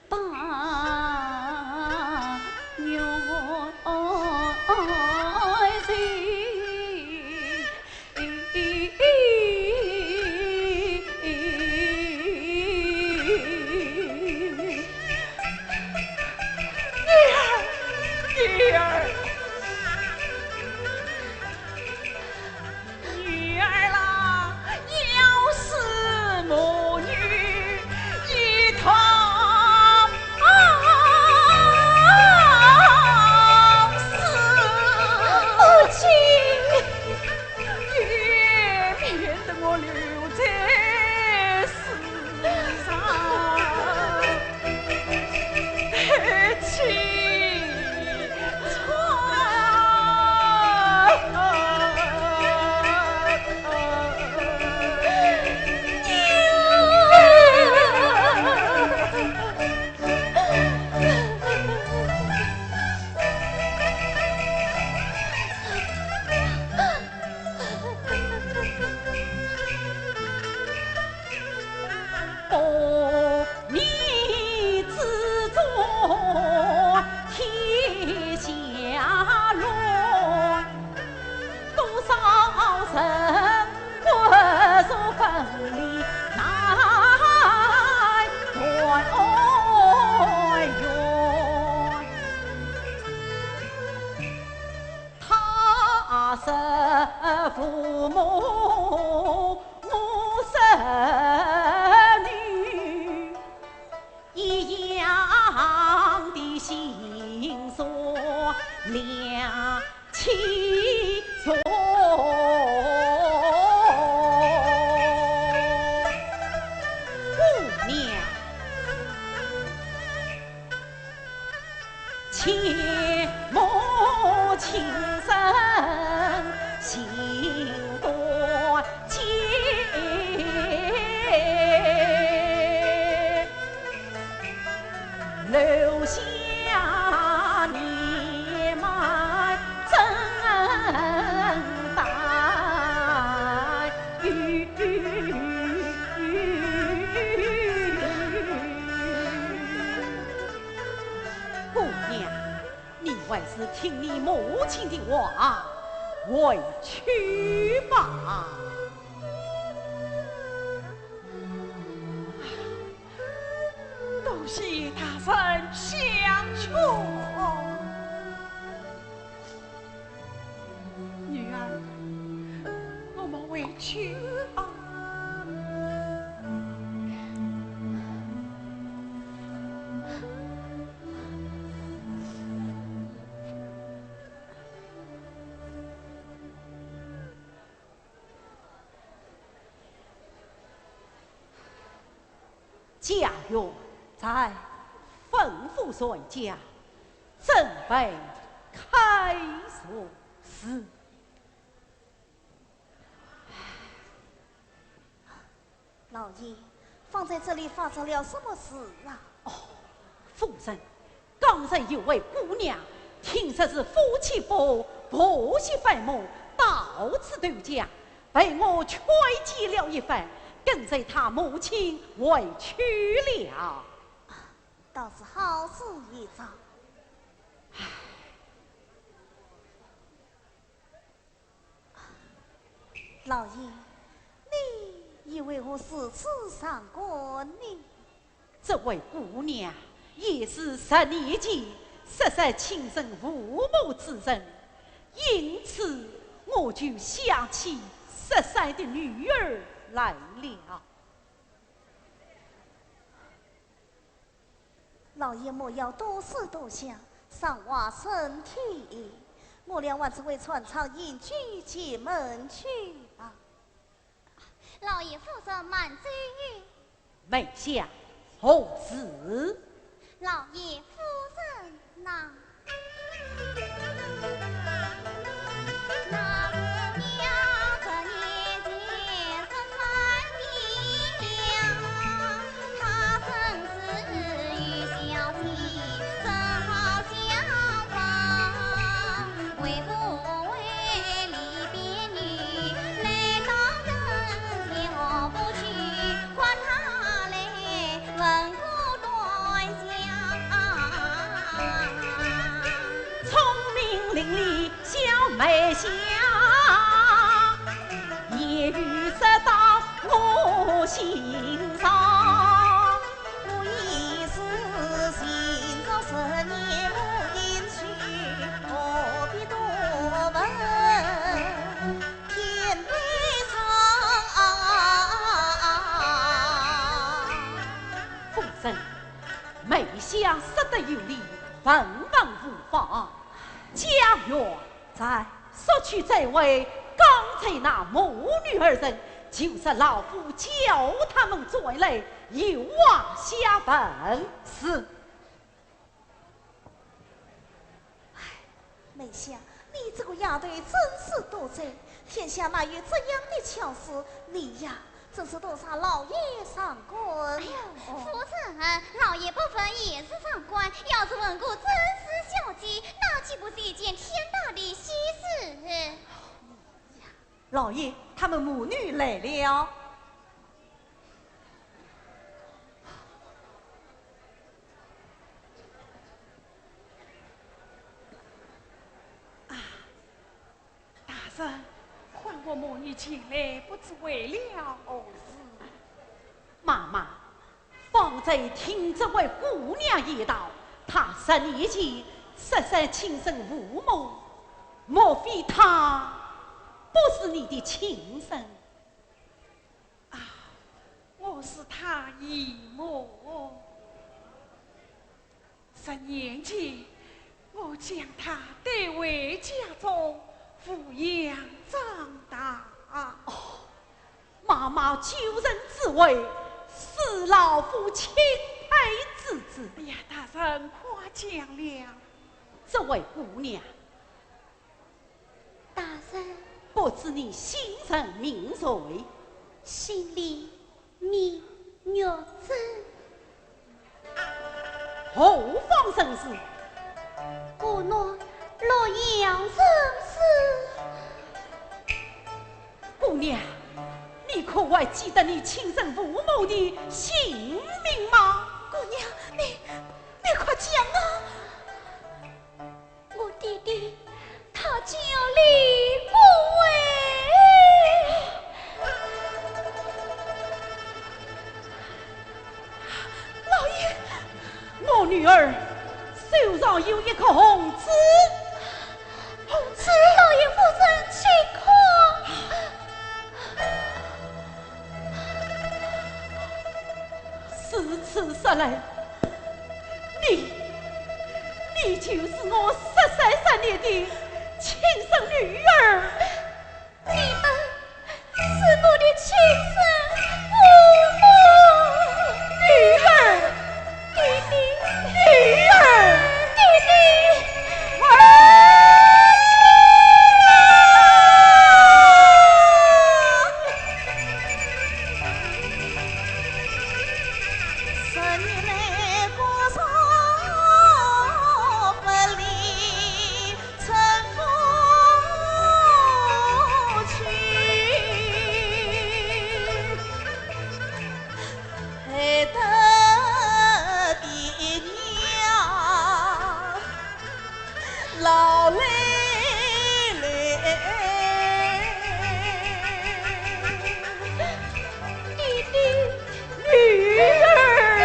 八月节。女儿，女儿。 女儿啦，要是母女一同死，母亲，也免得我留在世上。 姑娘，你还是听你母亲的话，回去吧。 多谢大人相劝。女儿，我们回去吧。 家院在，吩咐船家准备开船。是。老爷，方才这里发生了什么事啊？哦，夫人，刚才有位姑娘，听说是夫妻不和，婆媳反目，到此投江，被我劝解了一番，跟随她母亲回去了。倒是好事一桩。唉。 老爷，你又为何如此伤感呢？这位姑娘也是十年前失散亲生父母之人，因此我就想起失散的女儿来了。 老爷莫要多思多想，伤坏身体。我俩还是回船舱饮酒解闷去吧。老爷夫人慢走。梅香，何事？老爷夫人呐。 聪明伶俐小梅香，言语说到我心上。我已是寻着十年母亲去，何必多问？ 天地长。夫人，梅香说得有理，问问无妨。家院在。说起这位，刚才那母女二人，就说老夫叫他们转来，有话相问。是。 哎，梅香，你这个丫头真是多嘴，天下哪有这样的巧事？你呀，真是多伤老爷伤感。哎呀，夫人，老爷不问也是伤感，要是问个真是小姐，那岂不是一件天大的喜事？老爷，她们母女来了。 啊，大人，唤我母女前来，不知为了何事？妈妈，方才听这位姑娘言道，她十年前失散亲生父母，莫非她不是你的亲生？ 啊，我是她姨母。十年前，我将她带回家中抚养长大。哦，妈妈救人之恩，是老夫钦佩之至。哎呀，大人夸奖了。这位姑娘， 大人。不知你姓甚名谁？姓李，名玉珍。何方人氏？河南洛阳人氏。姑娘，你可还记得你亲生父母的姓名吗？姑娘，你，你快讲啊！ 我爹爹他叫李国伟。老爷，我女儿手上有一颗红珠。红珠？老爷夫人请看。 如此说来，你，你就是我失散三年的亲生女儿。你们是我的亲生父母。女儿， 爹爹。女儿。爹爹。儿。老泪泪。爹爹，女儿。爹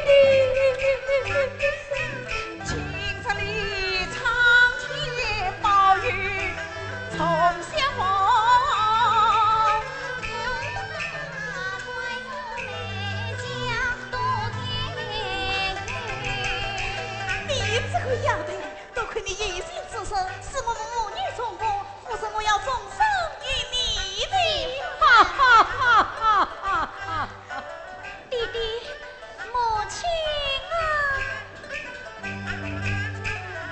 爹。今日里苍天保佑，从小望。 你这个丫头，多亏你有心之人，使我们母女重逢，否则我要重伤于你的。哈哈哈哈哈哈！爹爹，母亲啊！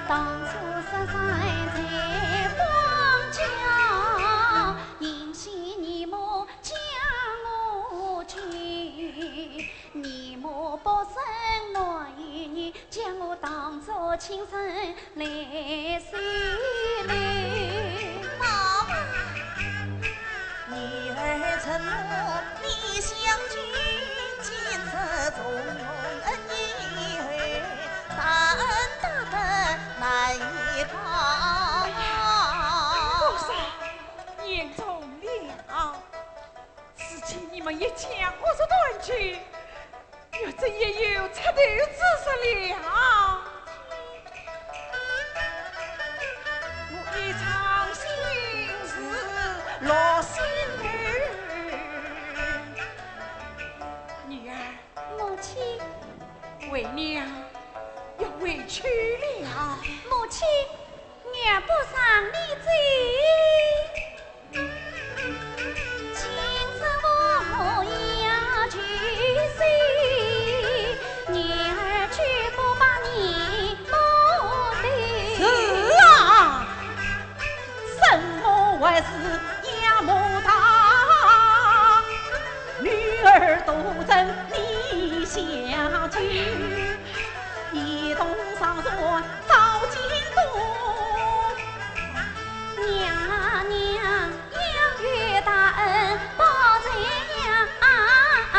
当初失散在荒郊，因为你母将我救，你母不生男于你， 将我当作亲生来收留。妈妈，女儿承诺你相救，今日重逢恩义后，大恩大德难以忘。哎呀，我说，严重了。 如今你们一家各自团聚，月珍也有出头之日了。我一场心事落心头。女儿，母亲。为娘要回去了。母亲，娘不让你走。 今日我母要去世，女儿绝不把你不留。是啊，生母还是养母大，女儿独尊你下去，一同上船到京都。娘啊娘， 要有大恩报在娘。哎，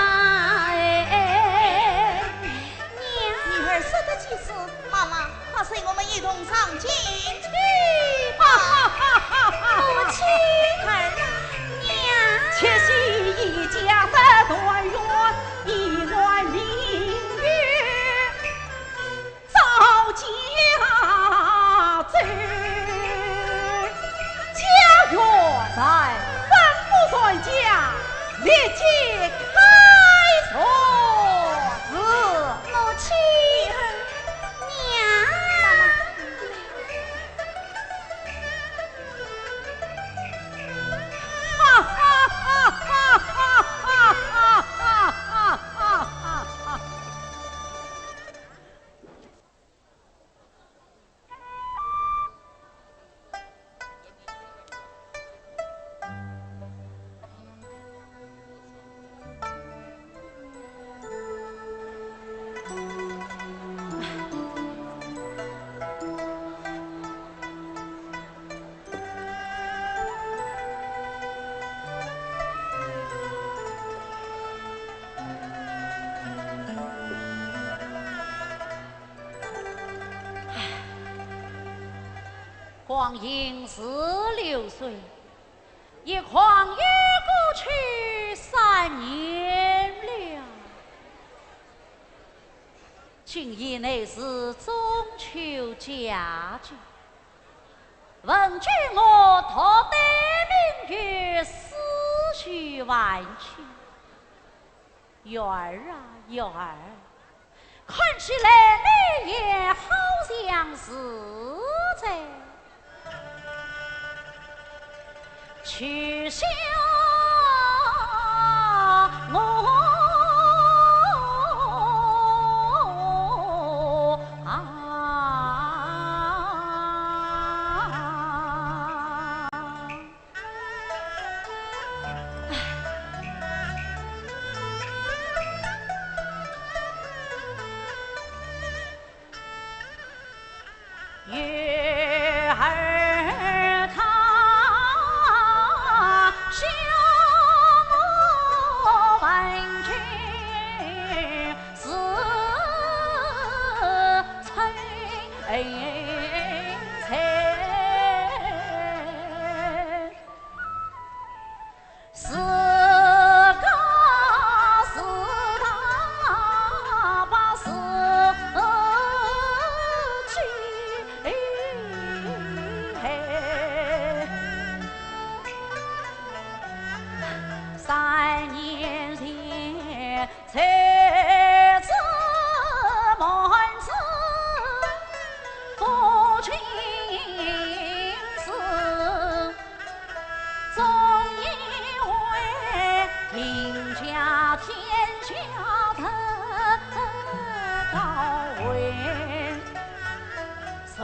娘。女儿说得极是，妈妈，快随我们一同上京去吧。母亲。儿啊。娘。且喜一家团圆，一团明月 照家中。家院在，人不传家，立即开除。是。母亲。娘。哈哈哈哈哈哈！ 光阴似流水，一晃又过去三年了。今夜乃是中秋佳节，文君我独对明月思绪万千。 月儿啊，月儿，看起来你也好像是在取笑我啊。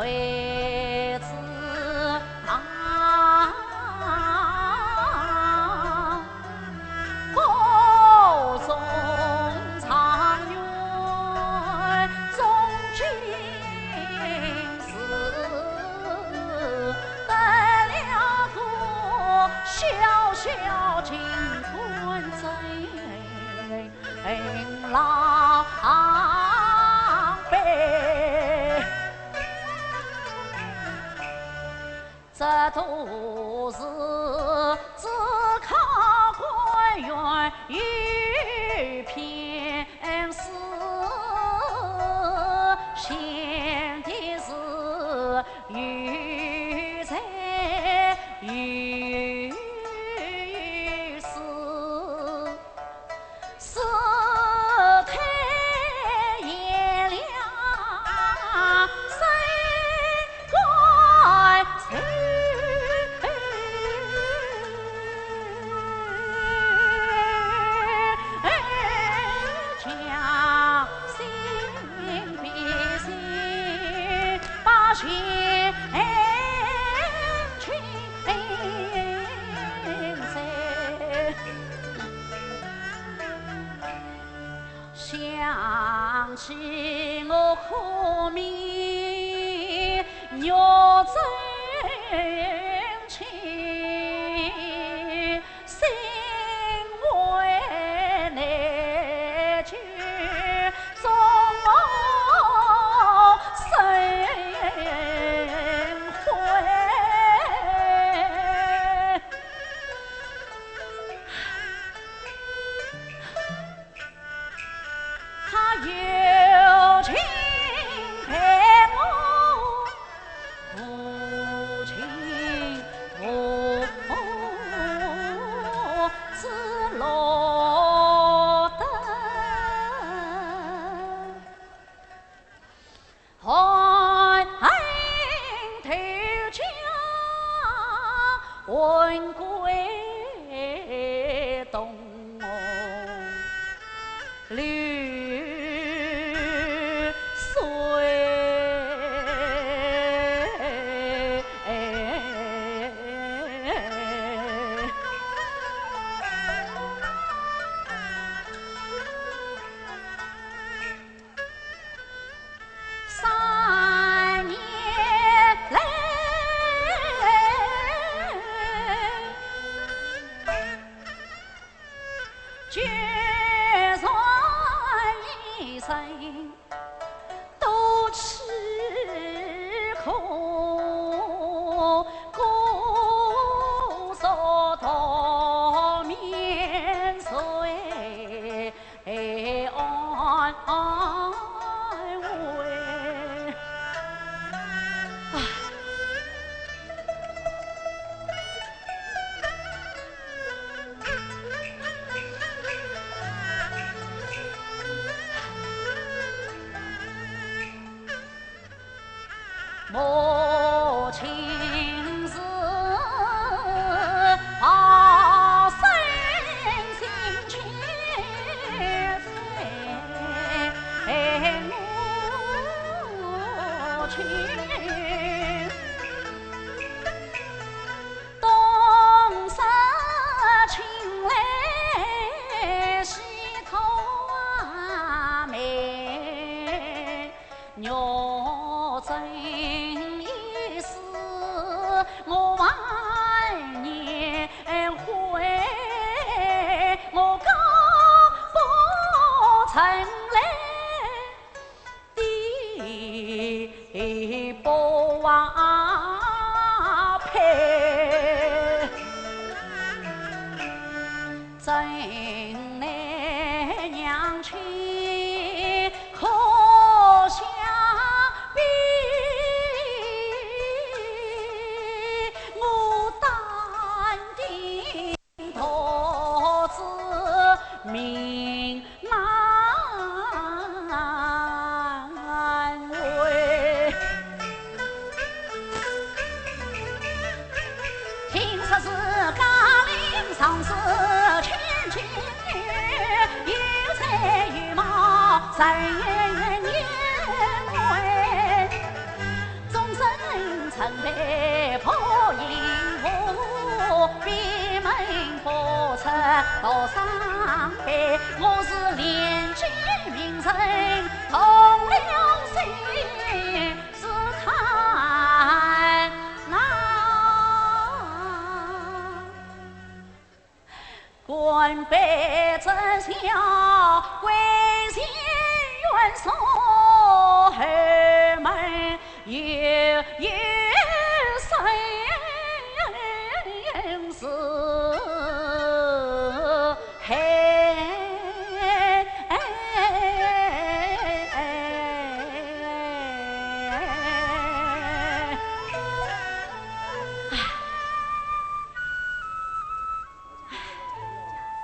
为子啊，各种状元中进士，得了个小小金官真。 狼狈。这都是自考官员有偏私，现的是有才有势。 世态炎凉，身高寿，将心比心，把心 想起我苦命玉贞卿，心为难解，终生悔。 他有情陪我无情无之乐得。 寒头家，魂归东楼绿水。三年来，决然一生多吃苦，姑苏道面谁 哎，安慰。啊。母亲是好生心切对母亲。 东山青来西头梅，玉贞一死我万年灰，我高不成来 低不华配。真乃娘亲可相比，我担定 独自命难违。听说是嘉陵上是千金女，有才有貌人言为，终身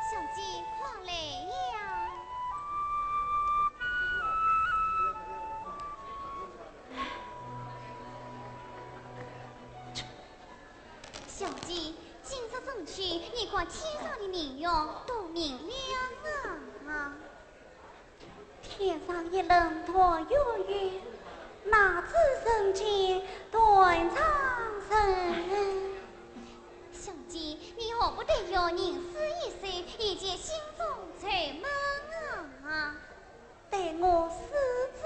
小姐，快来呀！小姐，今日中秋，你看天上的明月多明亮啊！天上一轮团圆月，哪知人间断肠人。小姐，你何不对月吟诗一首，以解心中愁闷啊？待我试试。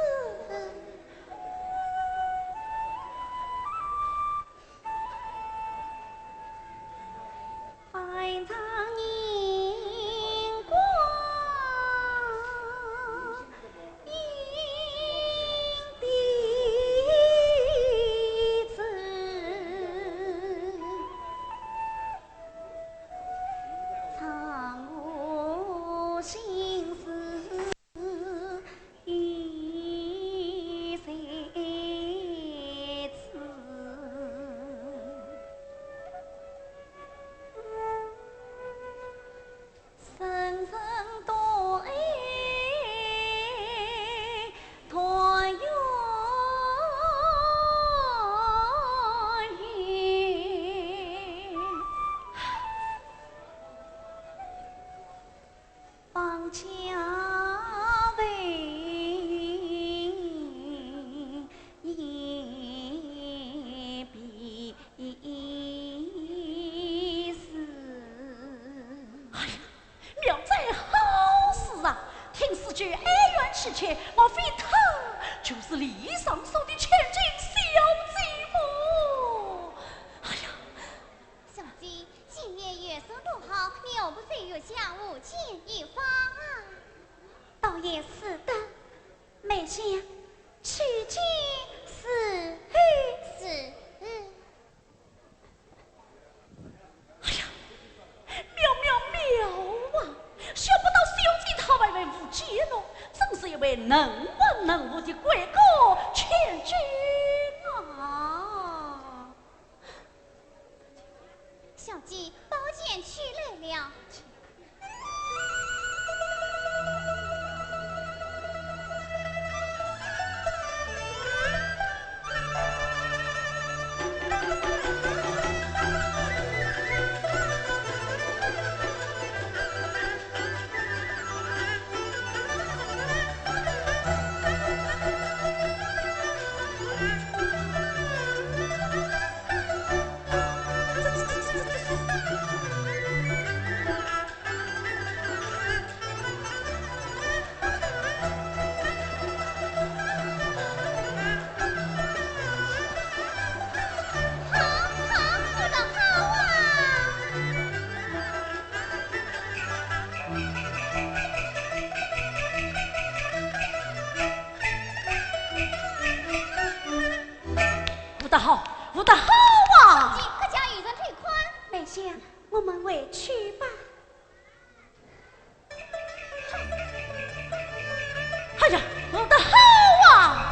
哎呀，妙哉好诗啊！听诗句哀怨凄切，莫非她就是李尚书的千金小姐么？哎呀，小姐，今夜月色不好，你何不在月下舞剑一番啊？倒也使得。 梅香，取剑侍候。是。哎呀，妙妙妙啊！想不到小姐她还会舞剑哦，真是一位能文能武的闺阁千金啊！ 小姐，宝剑取来了。好，好，舞得好啊！ 舞得好，舞得好啊！小姐，可叫有人退开。梅香，我们回去吧。哎呀，舞得好啊！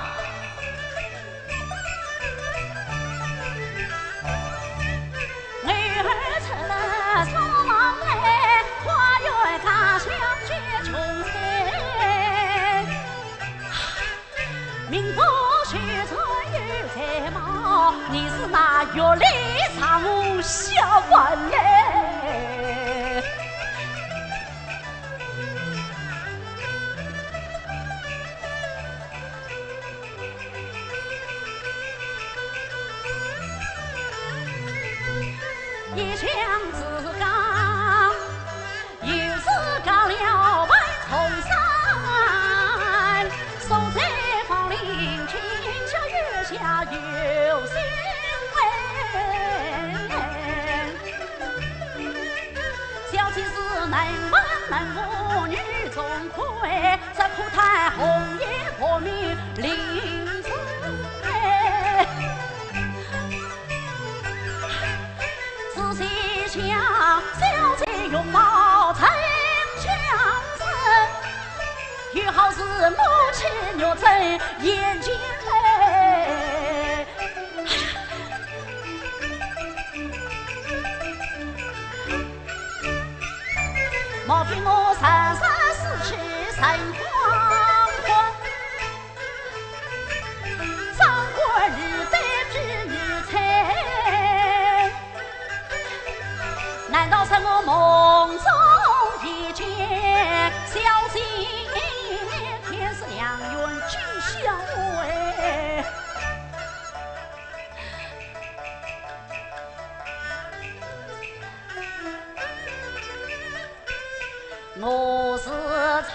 一向自家，又是家了万重山，守在芳林尽晓月下有心人。小姐是能文能武女中魁，这可叹红颜薄命临终。 仔细想，小姐容貌真像真，又好似母亲玉贞眼睛眉。莫非我常常思起神魂魄，张冠李戴比女才？ 难道是我梦中一见小姐，天赐良缘今宵哎？我是诚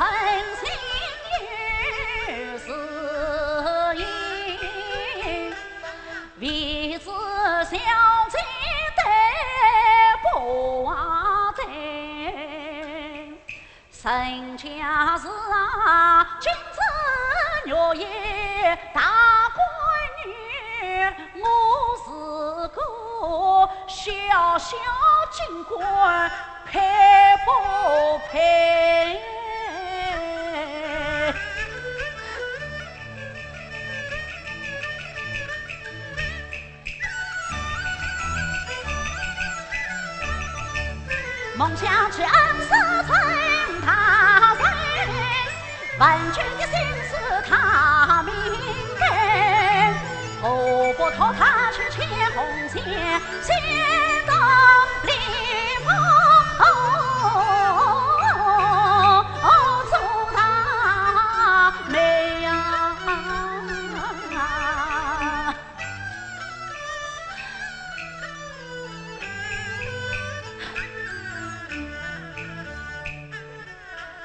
心有事意， 为知小姐待不得。人家是啊，今日月夜大观园，我是个小小京官，配不配？ 梦想起恩师陈大人，万钧的心事他明白。何不托他去牵红线，牵到灵峰做大媒呀？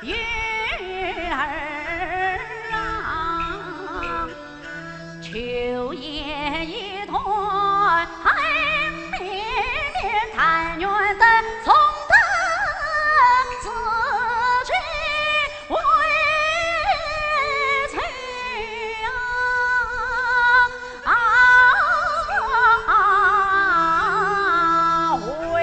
月儿啊，秋雁一段绵绵，但愿得重得知己为妻啊。 啊，喂。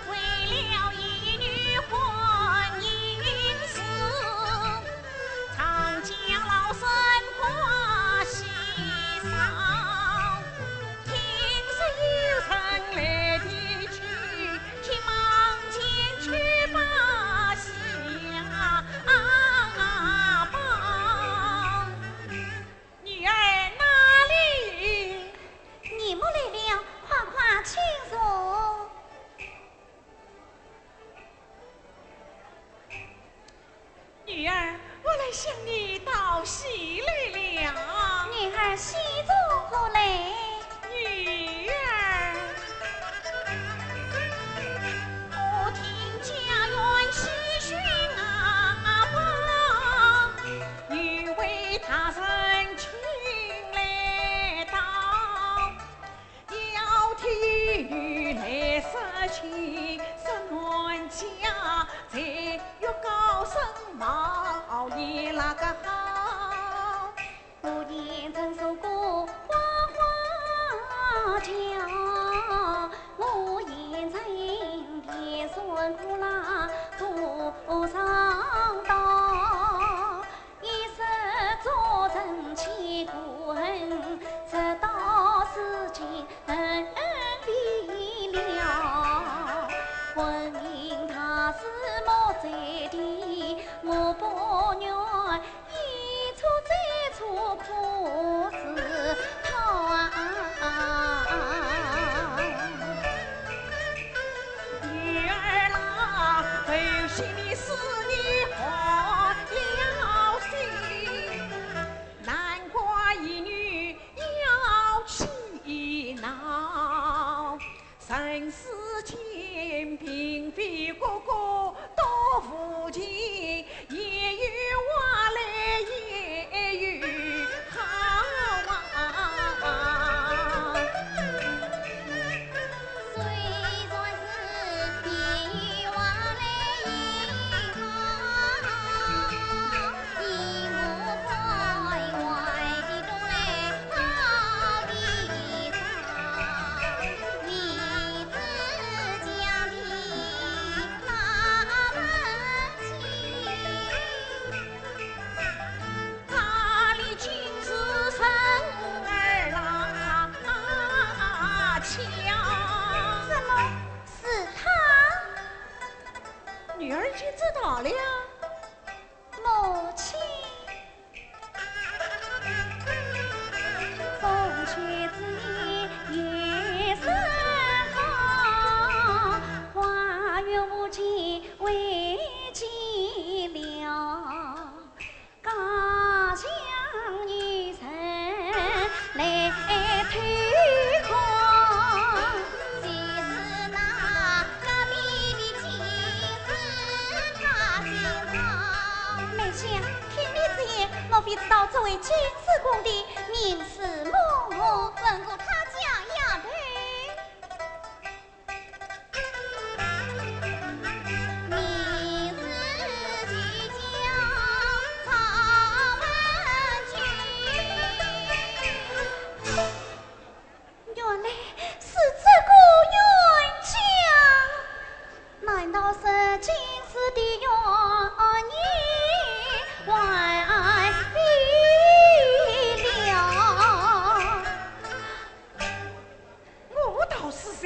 为了一女婚姻事， 常将老身挂西梢，听说有人来提亲，请往前去把喜报。女儿哪里？你们来了，快快请坐。 女儿，我来向你道喜来了。女儿喜从何来？女儿，我听家院喜讯啊报，女为大人请来到。 要听女来说起，说阮家在月高升，貌也那个好。我也曾受过花花娇，我也曾也算过那多少道，一生做人妻。我不愿一错再错可是他。女儿啦，为许你思念寒了心，难怪一女要气恼。 人世间，并非个个都无情，也有坏来也有好啊。虽然是也有坏来也有好，因我在外地中来好地方。 怎么是他？女儿已经知道了。母亲。 梅香，听你之言，莫非知道这位进士公的名字么？我问过他家呀，对。 原来是这个冤家，难道是进士的冤冤枉枉了？ 我道是谁，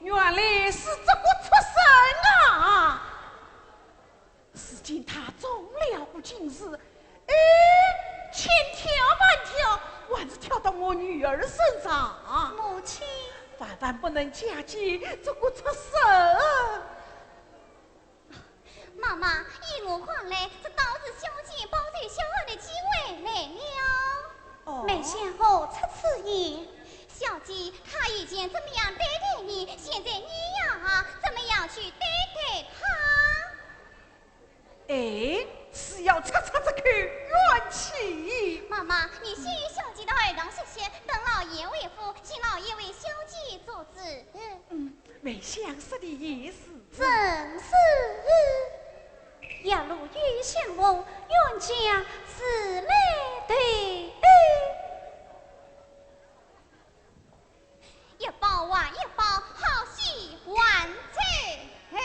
原来是这个畜生啊！如今他中了个进士，哎，千挑万挑，还是挑到我女儿身上。母亲。万万不能嫁给这个畜生。 妈妈，依我看来，这倒是小姐报仇雪恨的机会来了。哦。梅香何出此言？小姐，他以前怎么样对待你，现在你呀，怎么样去对待他？哎，是要出出这口怨气。妈妈，你先与小姐到后堂歇息，等老爷回府，请老爷为小姐做主。嗯，梅香说的也是。 正是。一路有相逢，冤家自来投。一包还一包，好戏还在后。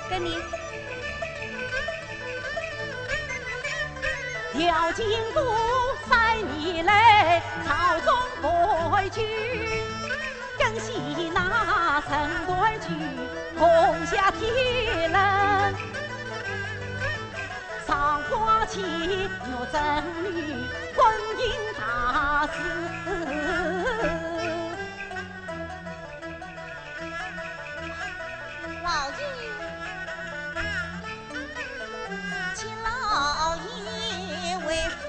跟你。调金鼓三年来，朝中规矩，更新那陈规矩，红霞天冷。 上花前，玉贞女，婚姻大事。老爷，请老爷回府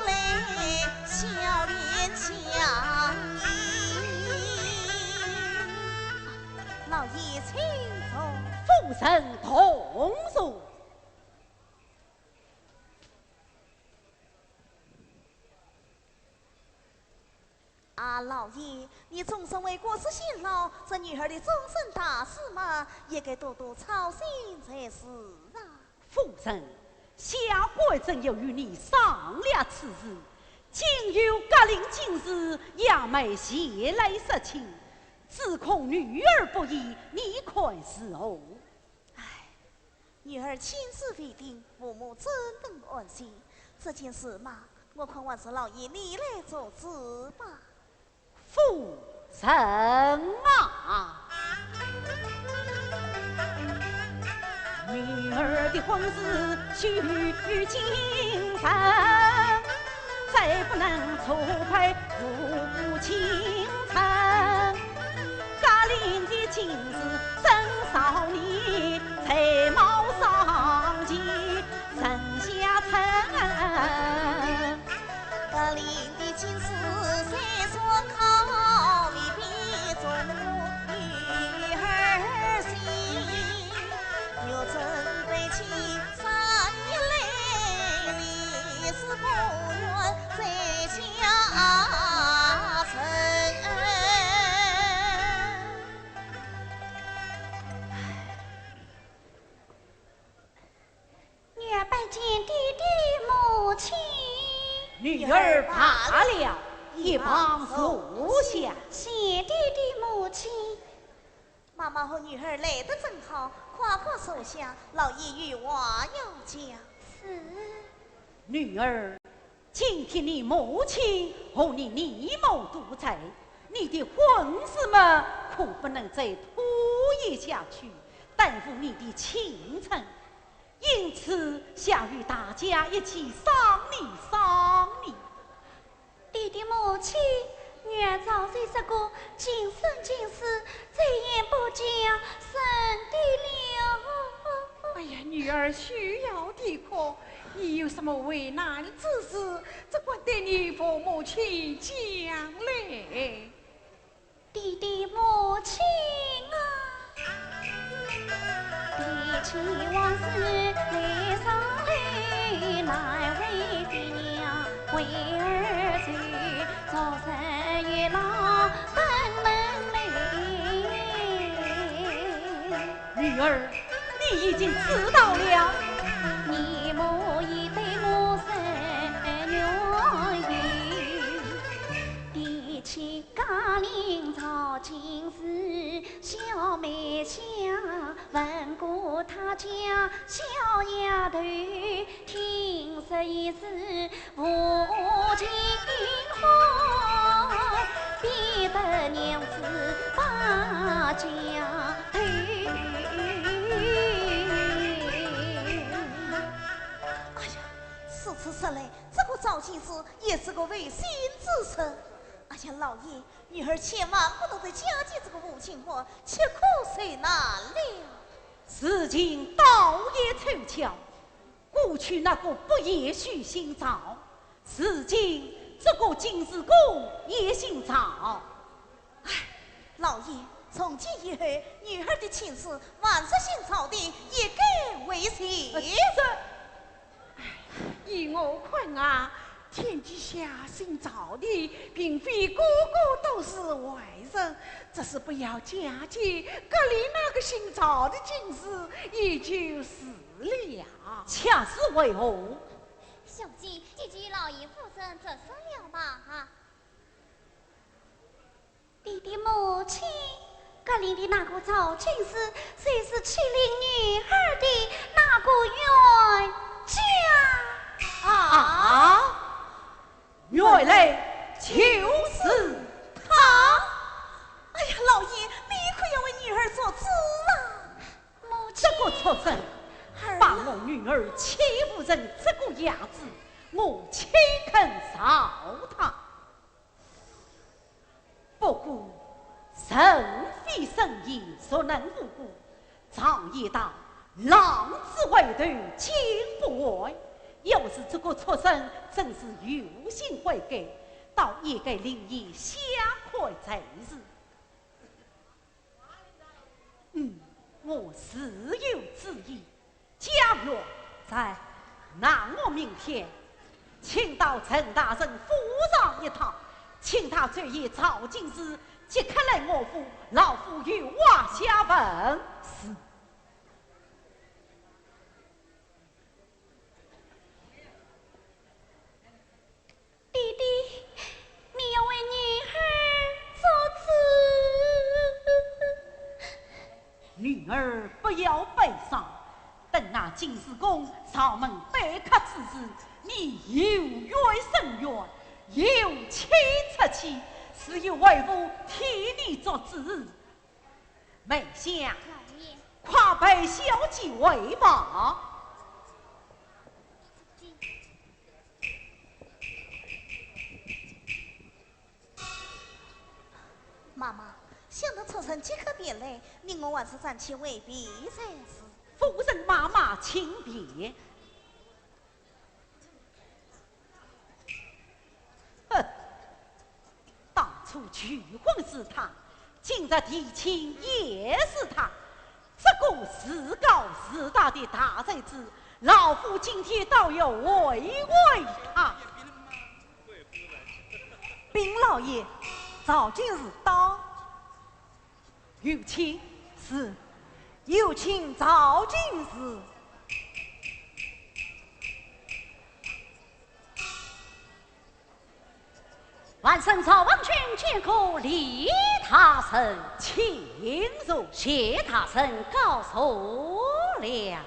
来，小莲相迎。老爷请坐。夫人同坐。 啊，老爷，你总算回过仔心来，这女儿的终身大事嘛，也该多多操心才是啊。夫人，下官怎有与你商量此事？今有各领进士杨梅前来说亲，只恐女儿不依，你看如何？唉，女儿亲事未定，父母怎能安心？这件事嘛，我看还是老爷你来做主吧。夫人啊，女儿的婚事须尽成，再不能错配父亲。 家里的亲事真少你，才貌尚气人下称。家里的亲事虽说高丽比中女儿心，又怎被其三年来历史不远在下 女儿拜见爹爹母亲。女儿罢了，一旁坐下。谢爹爹母亲。妈妈和女儿来得正好，快快坐下，老爷有话要讲。是。女儿， 今天你母亲和你义母都在，你的婚事嘛，可不能再拖延下去，耽误你的行程。因此，想与大家一起商议商议。爹爹母亲，女儿早就说过，今生今世，再也不嫁人的了。哎呀，女儿休要啼哭， 你有什么为难之事，只管对你父母亲讲来。爹爹母亲啊，提起往事来上来，难为爹娘为儿走，昨日月老登门来。女儿， 你已经知道了。你母已对我深怨尤，提起嘉玲照进时，小妹下问过她家小丫头，听说已是 父亲婚，逼得娘子把家退。哎呀，如此说来，这个赵进士也是个违心之人。哎呀，老爷，女儿千万不能再嫁给这个无情货，吃苦受难了。事情倒也凑巧， 过去那个伯爷许姓赵，如今这个进士公也姓赵。唉，老爷，从今以后，女儿的亲事，凡是姓赵的，一概未提。这……依我看啊，天底下姓赵的，并非个个都是坏人，只是不要嫁给隔壁那个姓赵的进士，也就是 了。却是为何？小姐，姐姐老爷夫人这说了吧？爹爹母亲，隔壁的那个赵进士，就是欺凌女儿的那个冤家。啊！原来就是他！哎呀，老爷，你可要为女儿做主啊！ 这个畜生，把我女儿欺负成这个样子，我岂肯饶他？不过人非圣贤，孰能无过？常言道，浪子回头金不换。要是这个畜生真是有心悔改，倒应该另眼相看才是。 嗯，我自有主意。家院在，那我明天请到陈大人府上一趟，请他奏议赵进士即刻来我府，老夫有话相问。是。 爹爹，你要为女儿做主。女儿不要悲伤，等那进士公上门拜客之时，你有冤伸冤，有请出去，是由为父替你做主。梅香，老爷。快陪小姐回房。 妈妈，想得出人即刻便来，你我还是暂且回避才是。夫人妈妈请便。哼，当初求婚是他，今日提亲也是他，这个自高自大的大才子，老夫今天倒要会会他。 禀老爷，赵进士到。有请。是，有请赵进士。晚生赵文俊见过李大人。请坐。谢大人告坐了。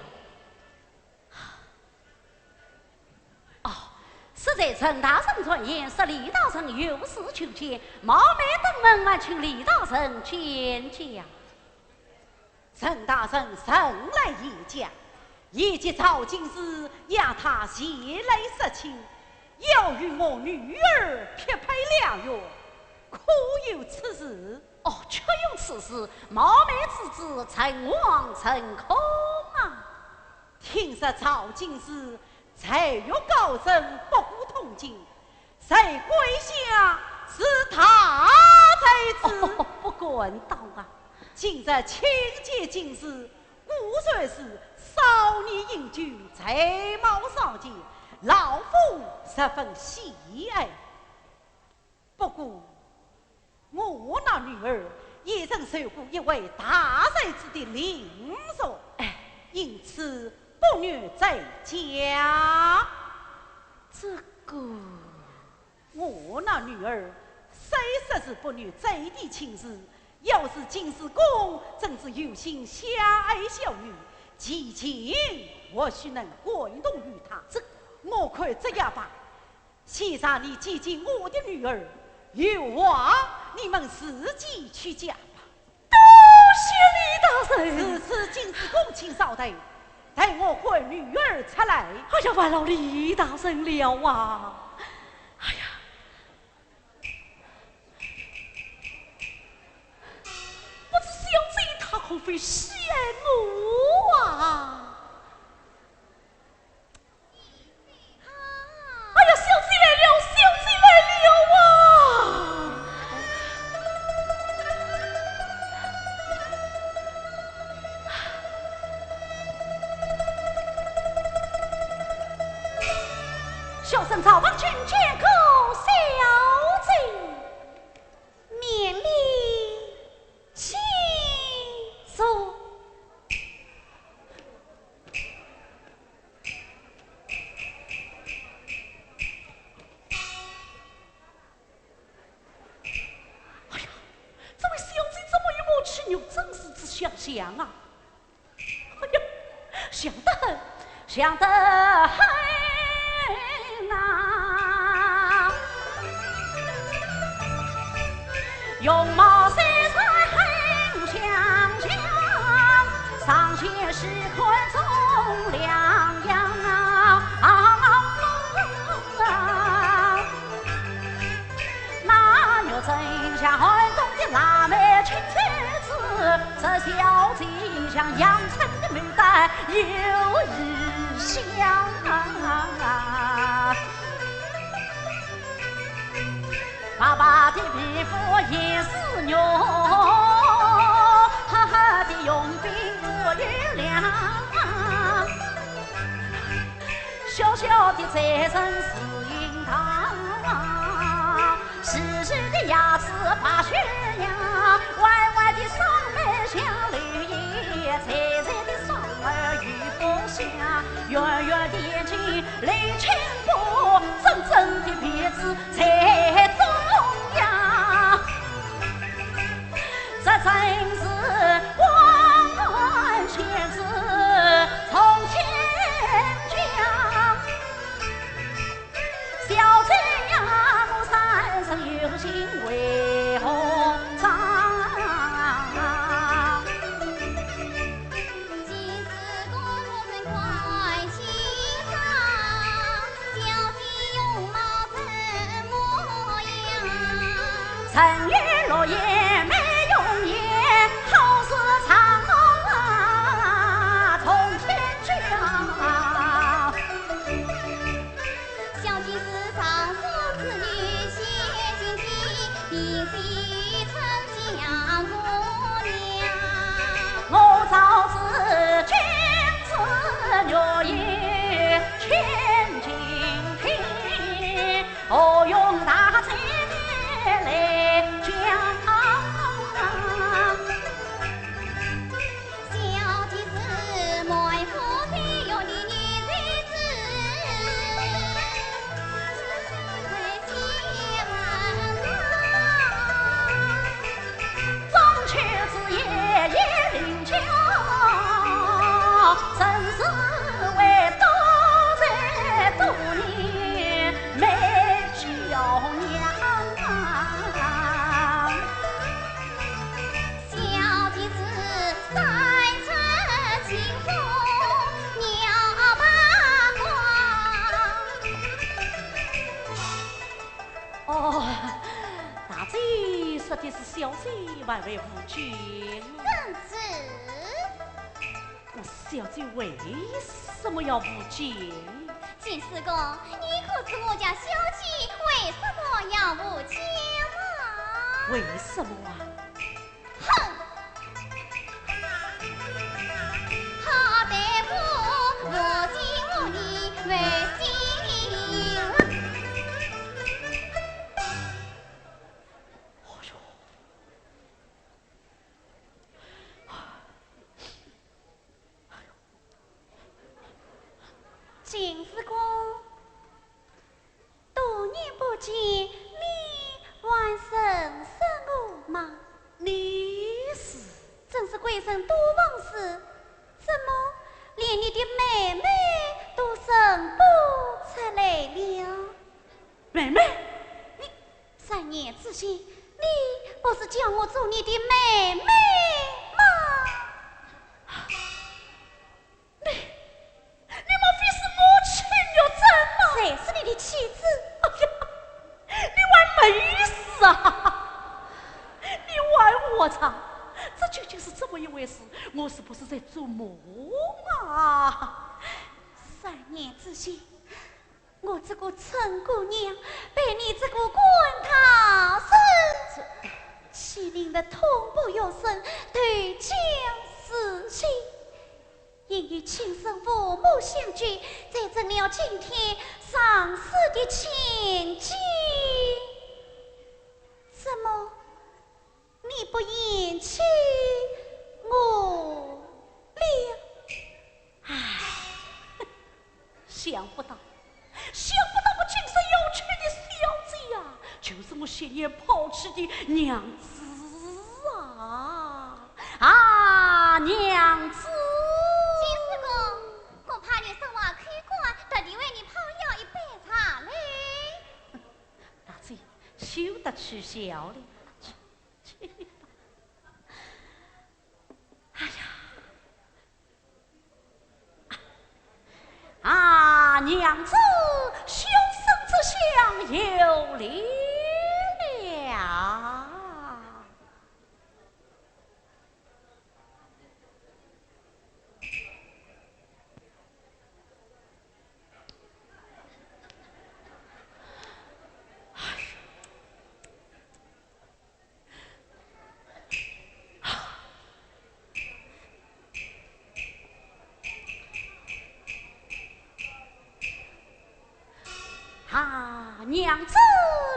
哦，适才陈大人传言，说李大人有事求见，冒昧登门，还请李大人见驾。陈大人人来也驾，以及赵进士要他前来说亲，要与我女儿匹配良缘，可有此事？哦，确有此事，冒昧之至，诚惶诚恐啊。 听说赵进士才学高深，博古通今，在麾下是大才子。哦，不敢当啊。今日亲见进士，果然是少年英俊，才貌双全，老夫十分喜爱。 不过，我那女儿也曾受过一位大才子的凌辱，哎，因此不愿再嫁。这个，我那女儿虽说是不愿再提亲事，要是进士公真是有心相爱小女，其情或许能感动于他。这，我看这样吧， 先让你见见我的女儿，有话你们自己去讲吧。多谢李大人。如此，进士公请稍等，待我唤女儿出来。哎呀，烦劳李大人了啊！哎呀，不知小姐她可会喜爱我啊？ 哎呀，小姐来了，小姐来了啊！小生赵文俊见过小姐。 免礼请坐。哎呀，这位小姐怎么与母亲有真实之相像啊？ 哎呀，像得很，像得很呐。容貌虽然很相像，上前细看中两样啊。 那玉真像寒冬的腊梅青山子，这小姐像阳春的牡丹又异香。白白的皮肤也是玉，黑黑的容鬓目又亮。 小小的嘴唇似银糖，细细的牙齿白雪皑，弯弯的双眉像柳叶，垂垂的双耳如凤霞，圆圆的眼睛泪清波，真真的鼻子在中央。 这真是万万仙子从天人有乐言，没容颜，好似长路啊，从天降。小姐是尚书之女，谢金金，名字称相公娘。我早知君子乐言千金听， 何用大姐来讲？小姐是妹夫最有的女才子，在家门中。 中秋之夜夜饮酒，真是为多才多艺美娇娘。小姐是三尺青松鸟八卦。 哦，大姐说的是小姐还未赴京。正是。那小姐为什么要赴京？金师公，你可知我家小姐为什么要赴京吗？为什么啊？ 哼！好大夫，无情无义，无心。哎呦！ 金师公，多年不见，你还认识我吗？你是？真是贵人多忘事，怎么连你的妹妹都认不出来了？妹妹？你，三年之前，你不是叫我做你的妹妹吗？ 你，你莫非是我戚玉珍吗？谁是你的妻子？哎呀，你还没死啊？你还活着？这究竟是怎么一回事？我是不是在做梦啊？三年之前，我这个春姑娘被你这个官大人欺凌得痛不欲生，投江自尽。 因与亲生父母相救，再成了今天尚书的千金。怎么，你不嫌弃我了？唉，想不到，想不到我今生要娶的小姐呀，就是我昔年抛弃的娘子啊！ 啊，娘子！金师公，我怕你身怀口渴，特地为你泡了一杯茶嘞。大姐，休得取笑了，去，去吧。哎呀，啊，娘子，小生这厢有礼了。 啊，娘子，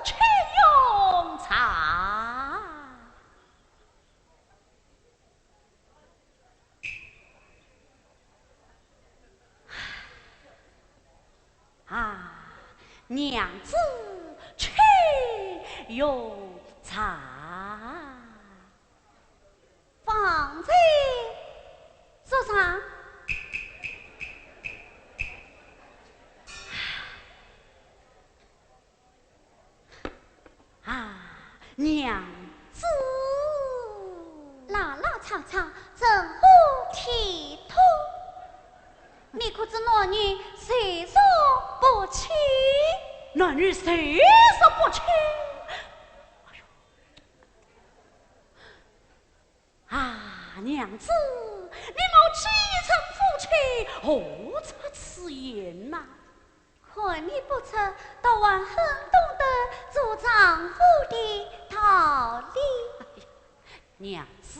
请用茶。 啊，娘子，请用茶。放在桌上。 啊，娘子。拉拉扯扯，成何体统？你可知男女授受不亲？男女授受不亲？哎呦，娘子，你我既成夫妻，何出此言呐？看你不出，倒还很懂得做丈夫的道理。哎呀，娘子。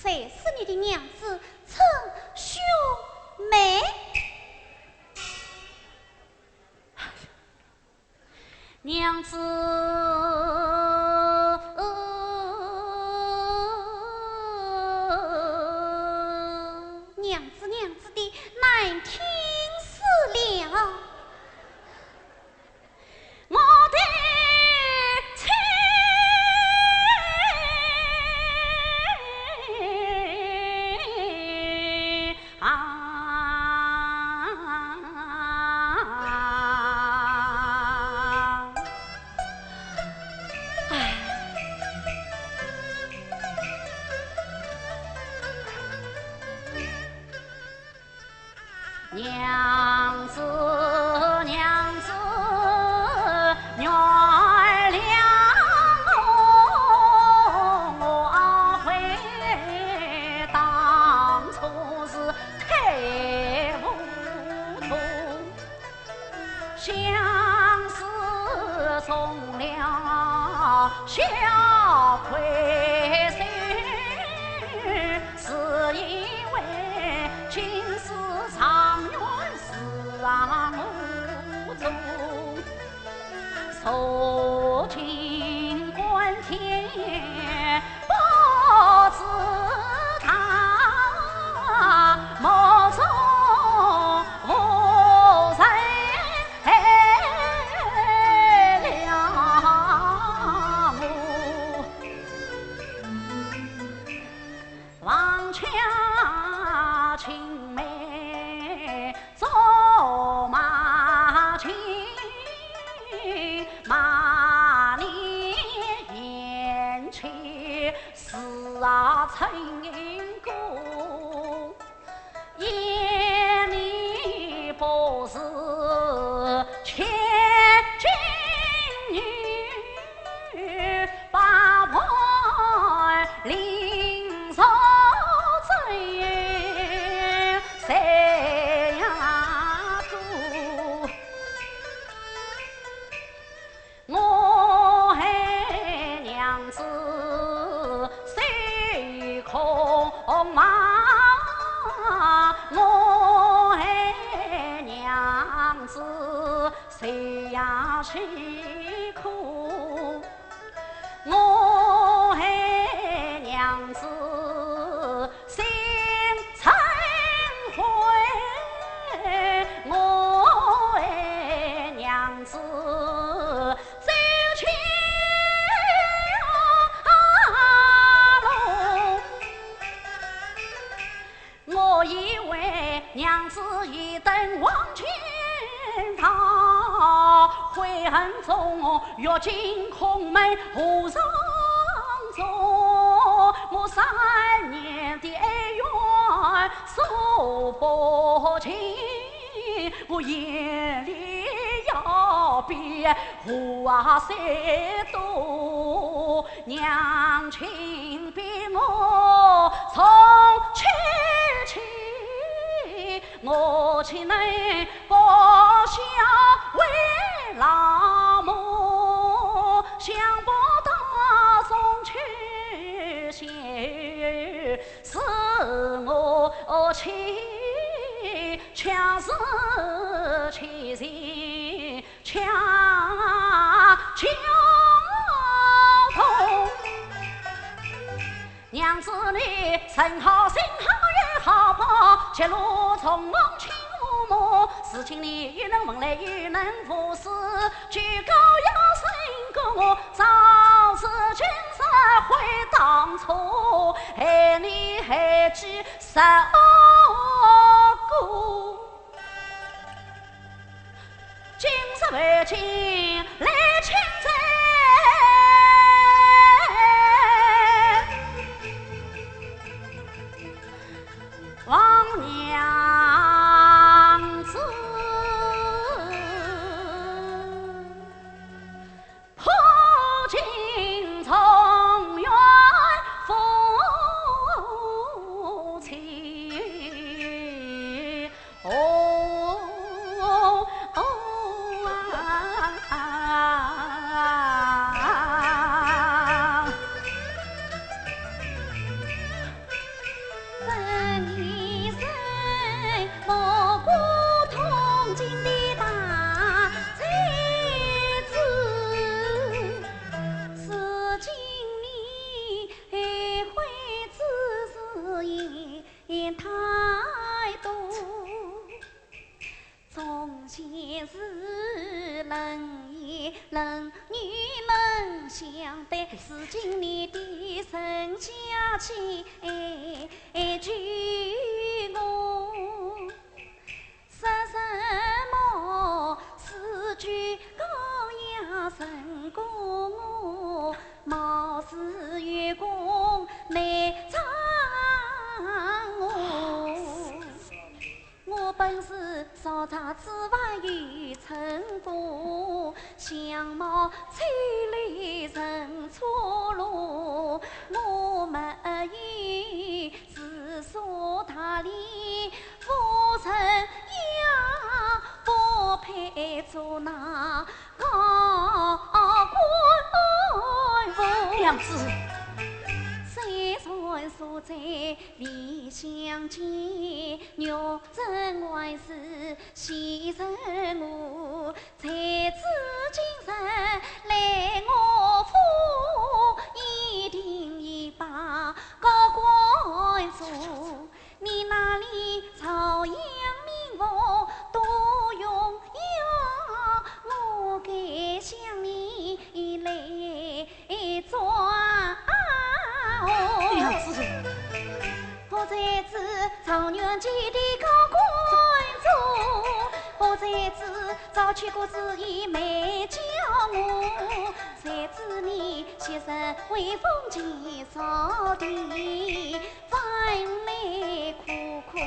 谁是你的娘子？称兄妹。 娘子，娘子，娘子的难听死了。我的妻啊！ 娘子，娘子，月亮我，我悔当初是太糊涂。相思中了小亏心，是因为今世长远 是啊，我做受尽官天不知道，目中无人了我。 王家青梅竹马青，马里贤妻是啊成功。 一年不是千金女，八万灵肉怎样谁呀做？ 我爱娘子谁空望，我爱娘子谁呀谁苦。我爱娘子 心成灰，我爱娘子走进龙。我以为娘子已登黄泉道，悔恨中 月尽空门无人坐，我三年的恩怨数不清，我眼泪要比河水多。娘亲比我重七七， 我岂能不孝为老母？想不到中秋节是我妻，却是妻前 恰恰同。娘子你人好心好又好报，一路从蒙亲无母，如今你又能问来又能无事，举高要升官，早知今日悔当初，害你害己受苦。 今日为君来请罪，王娘子。破镜重圆复从前是冷言冷语冷相待，如今你的人家去求我。说什么四句高雅成功我，貌似愚公难掌我。 我本是少才之外有成功，相貌丑陋人错落，我没有知书达理，夫人也不配做那高官夫。娘子。虽然所在未相见，玉 贞还是先生我，才子今日来我府，一定要把高官做。你那里朝阳名望多荣耀，我该向你来 一桩。娘子。我才子状元间的高官做，我才子早娶过子也没叫我，才子你昔日威风前朝的万里苦苦。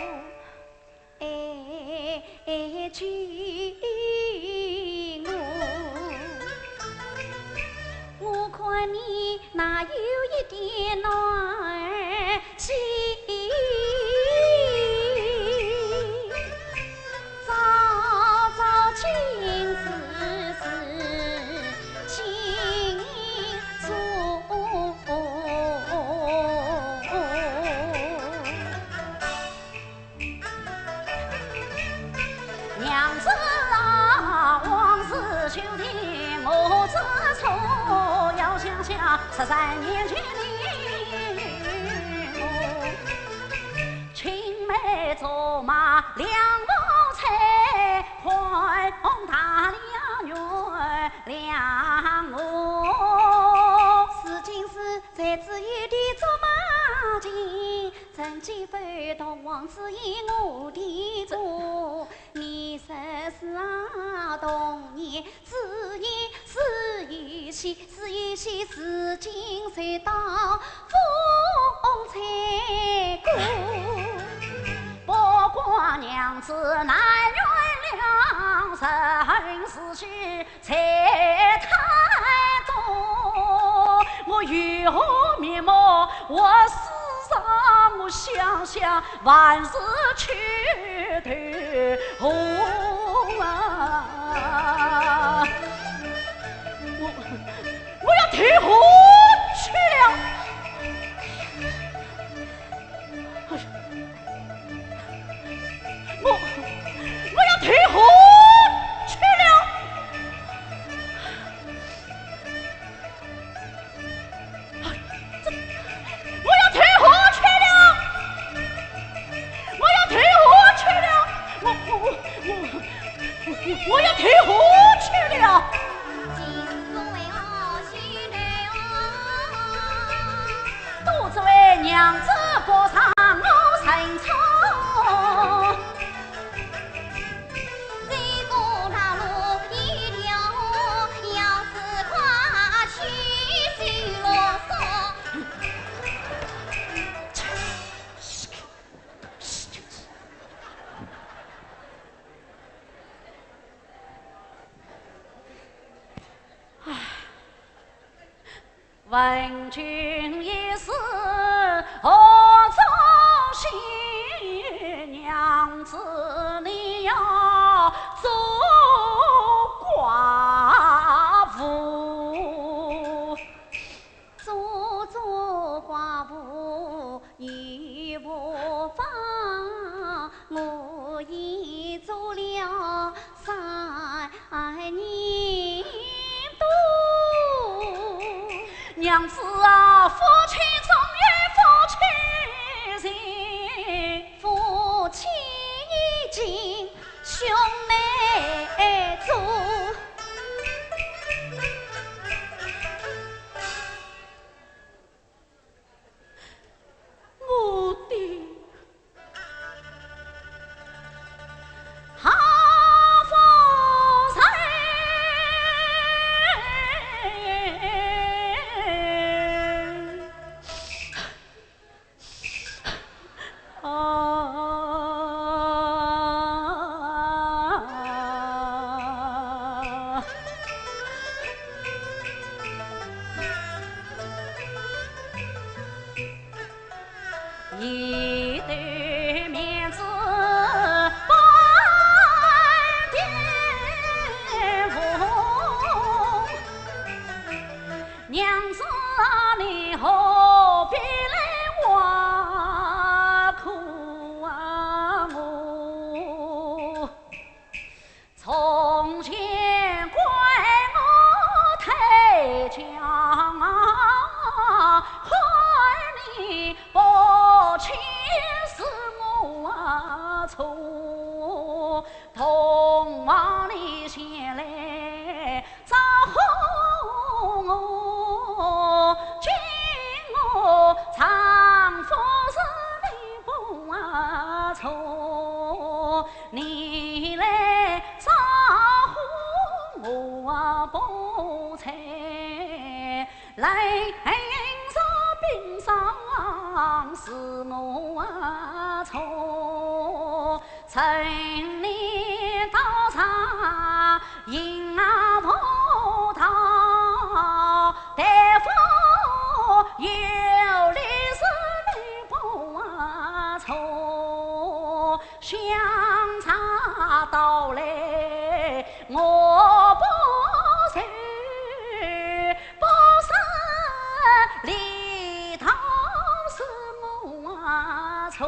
哎，哎，救我！我看你哪有一点暖气？照照镜子是清楚。 娘子啊，往事旧情我知错，要想想十三年前的我，青梅竹马两无猜，宽宏大量原谅我。如今是才子有的竹马情， 曾几番同往事与我的歌，你说是啊，童年之言是游戏，是游戏，如今谁道风采过？不管娘子难原谅，人事情 才太多，我有何面目活世上？我想想，万事去头红啊！我，我要投河去了。 我，我要投河去了！哎，这，我要投河去了！我要投河去了！我，我，我，我，我要投河去了！ 都只为娘子不让我认错。这个大路一条，要是快去就啰嗦。 问君一事何足惜，娘子你要做寡妇。 做做寡妇也无妨，我已做了三年多。娘子啊，夫妻总有夫妻情。夫妻已经兄妹我不在，来，平常是我错，趁你到茶，饮啊葡萄，大夫有理是你不错。 香茶到来我不受，不是李唐是我错，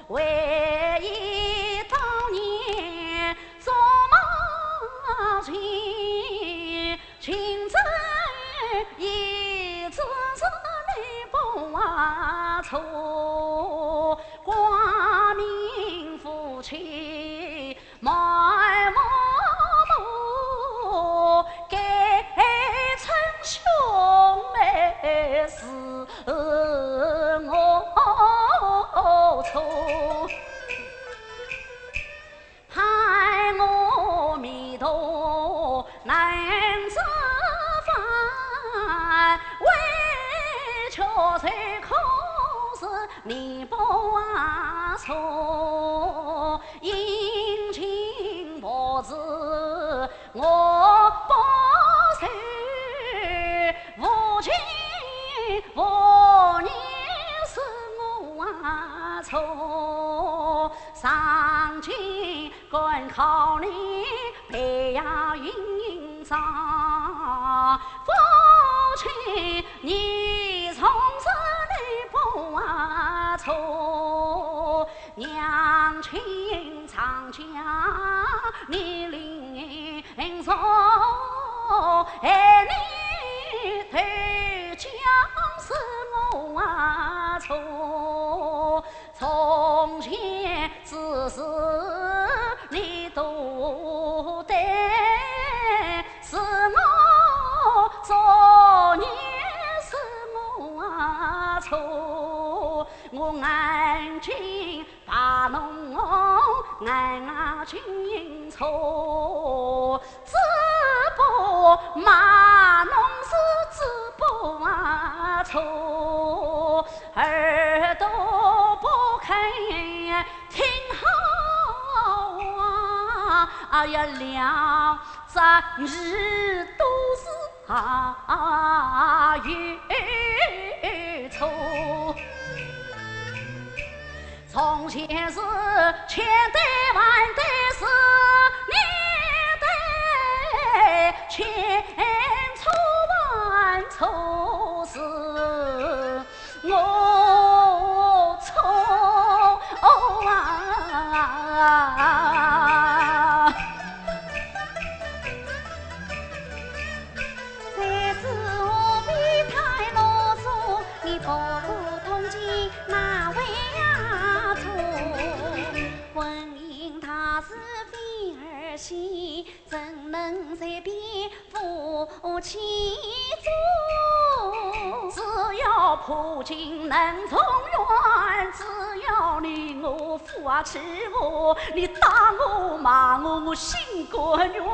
唯一当年做马前， 情真意只是你不错，光明夫妻满目目，该称兄妹是我错。 害我迷途难自返，委曲求全可是你不错，殷勤薄志 我不受，无情无义是我错，上京赶考你培养营长，夫妻你从此你不错，娘亲 常家你领受，害你投江是我错，从前之事你多担，是我作孽是我错，我眼睛 把侬眼睛错，嘴巴骂侬是嘴巴错，耳朵不肯听好话，哎呀，两只耳朵是 啊，有错。从前是千对万对是你对，千错万错是 我错啊。才子何必太啰嗦，你不顾同情哪位啊错？婚姻大事非儿戏， 怎能随便夫妻做？只要破镜难重圆，只要你我夫妻和，你打我骂我，我心甘愿，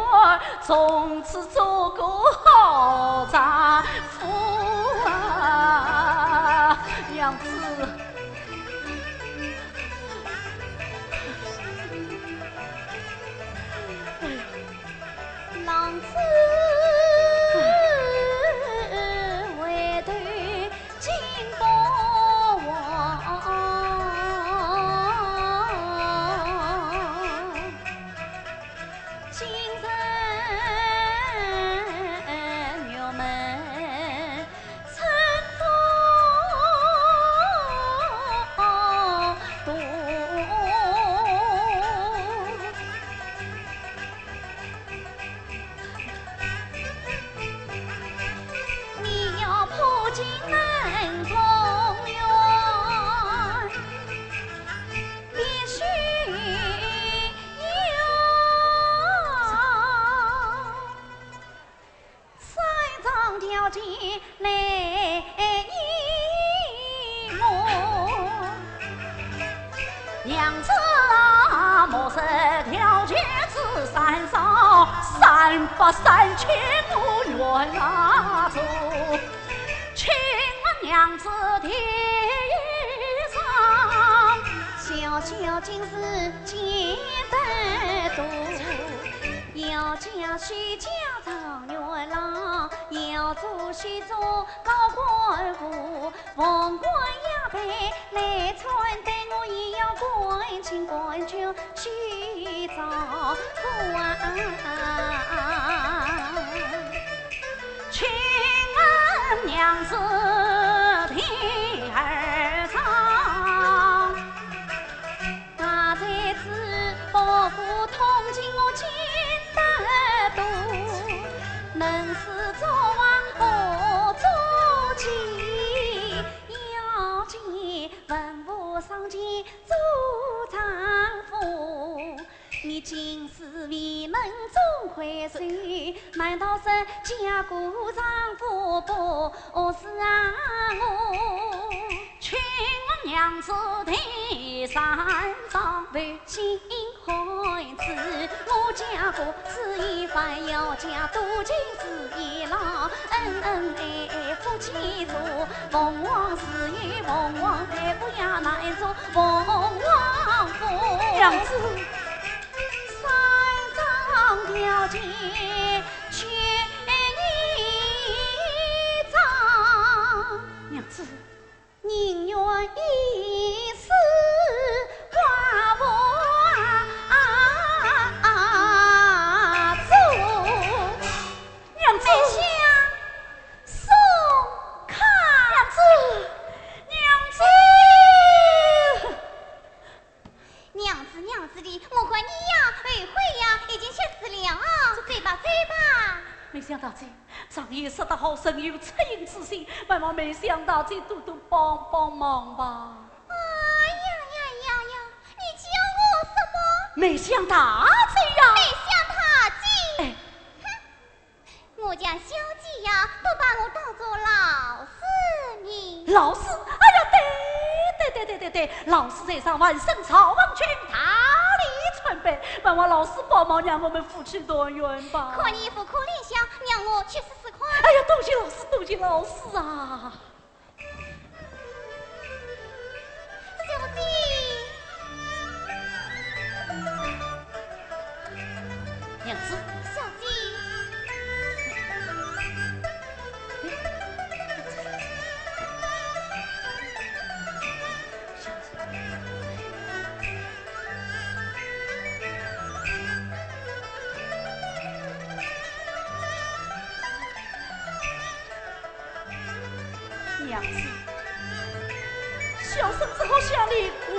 从此做个好丈夫啊，娘子。 浪子回头金不还，今日玉门 春风度。八三千我愿拿走，请问娘子地上，小小今日见得多，要嫁许家状元郎，要做许做高官府，凤冠霞帔来穿戴，我也要干净干净 去找父啊。请问娘子第二桩，大才子伯父通情我见得多，能是作王何足忌，要见文武双全 做丈夫，你今世未能终回首，难道是嫁个丈夫不合适啊我？请问娘子第三桩，为 新婚子，我嫁个是一番，要嫁多情是一郎，恩恩爱爱夫妻做，凤凰是有凤凰台，不要难做凤凰夫。娘子，三桩条件，缺一桩。娘子， 宁愿一世寡妇啊，做。娘子。梅香，松开。娘子，娘子。 娘子，娘子的，我看你呀，后悔呀，已经七十了啊。走吧，走吧。梅香大姐，常言说得好，人有恻隐之心，还望梅香大姐多多帮帮忙吧。哎呀呀呀呀，你叫我什么？梅香大姐呀。梅香大姐。哎。 哼，我家小姐呀，都把我当作老师呢。老师？哎呀，对，对，对，老师在上，万岁朝王君大礼参拜，还望老师帮忙让我们夫妻团圆吧。可怜妇科怜香，让我去试试看。哎呀，多谢老师，多谢老师啊！ 小姐。娘子。小姐。娘子，小生只好向你跪。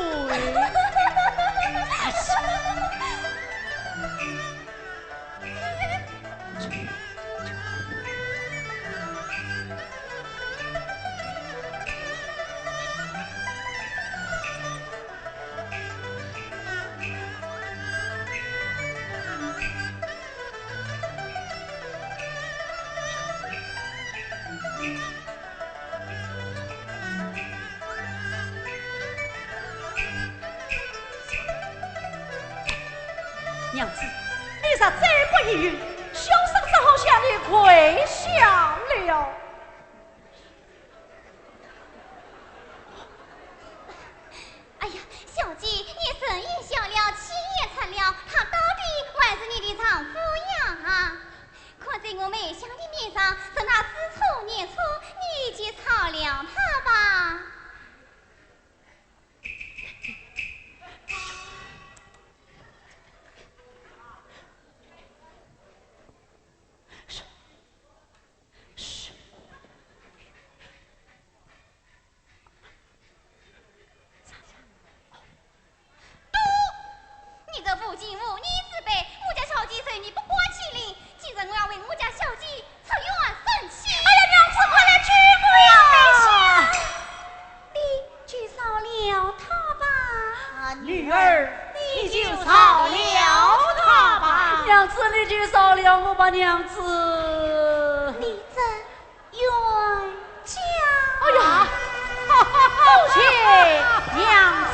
娘子，你若再不应允，小生只好向你跪下了。 哎呀，小姐，你人也笑了，气也喘了，他到底还是你的丈夫呀！看在我梅香的面上，这那知错念错，你就饶了他吧。嘘。 嘟！你这无情无义之辈，我家小姐受你不寡欺凌，今日我要为我家小姐出冤伸冤。哎呀，娘子，快来救我呀！梅香，你就饶了他吧。啊，女儿，你就饶了他吧。娘子，你就饶了我吧，娘子。你这 冤家。哎呀，母亲，娘子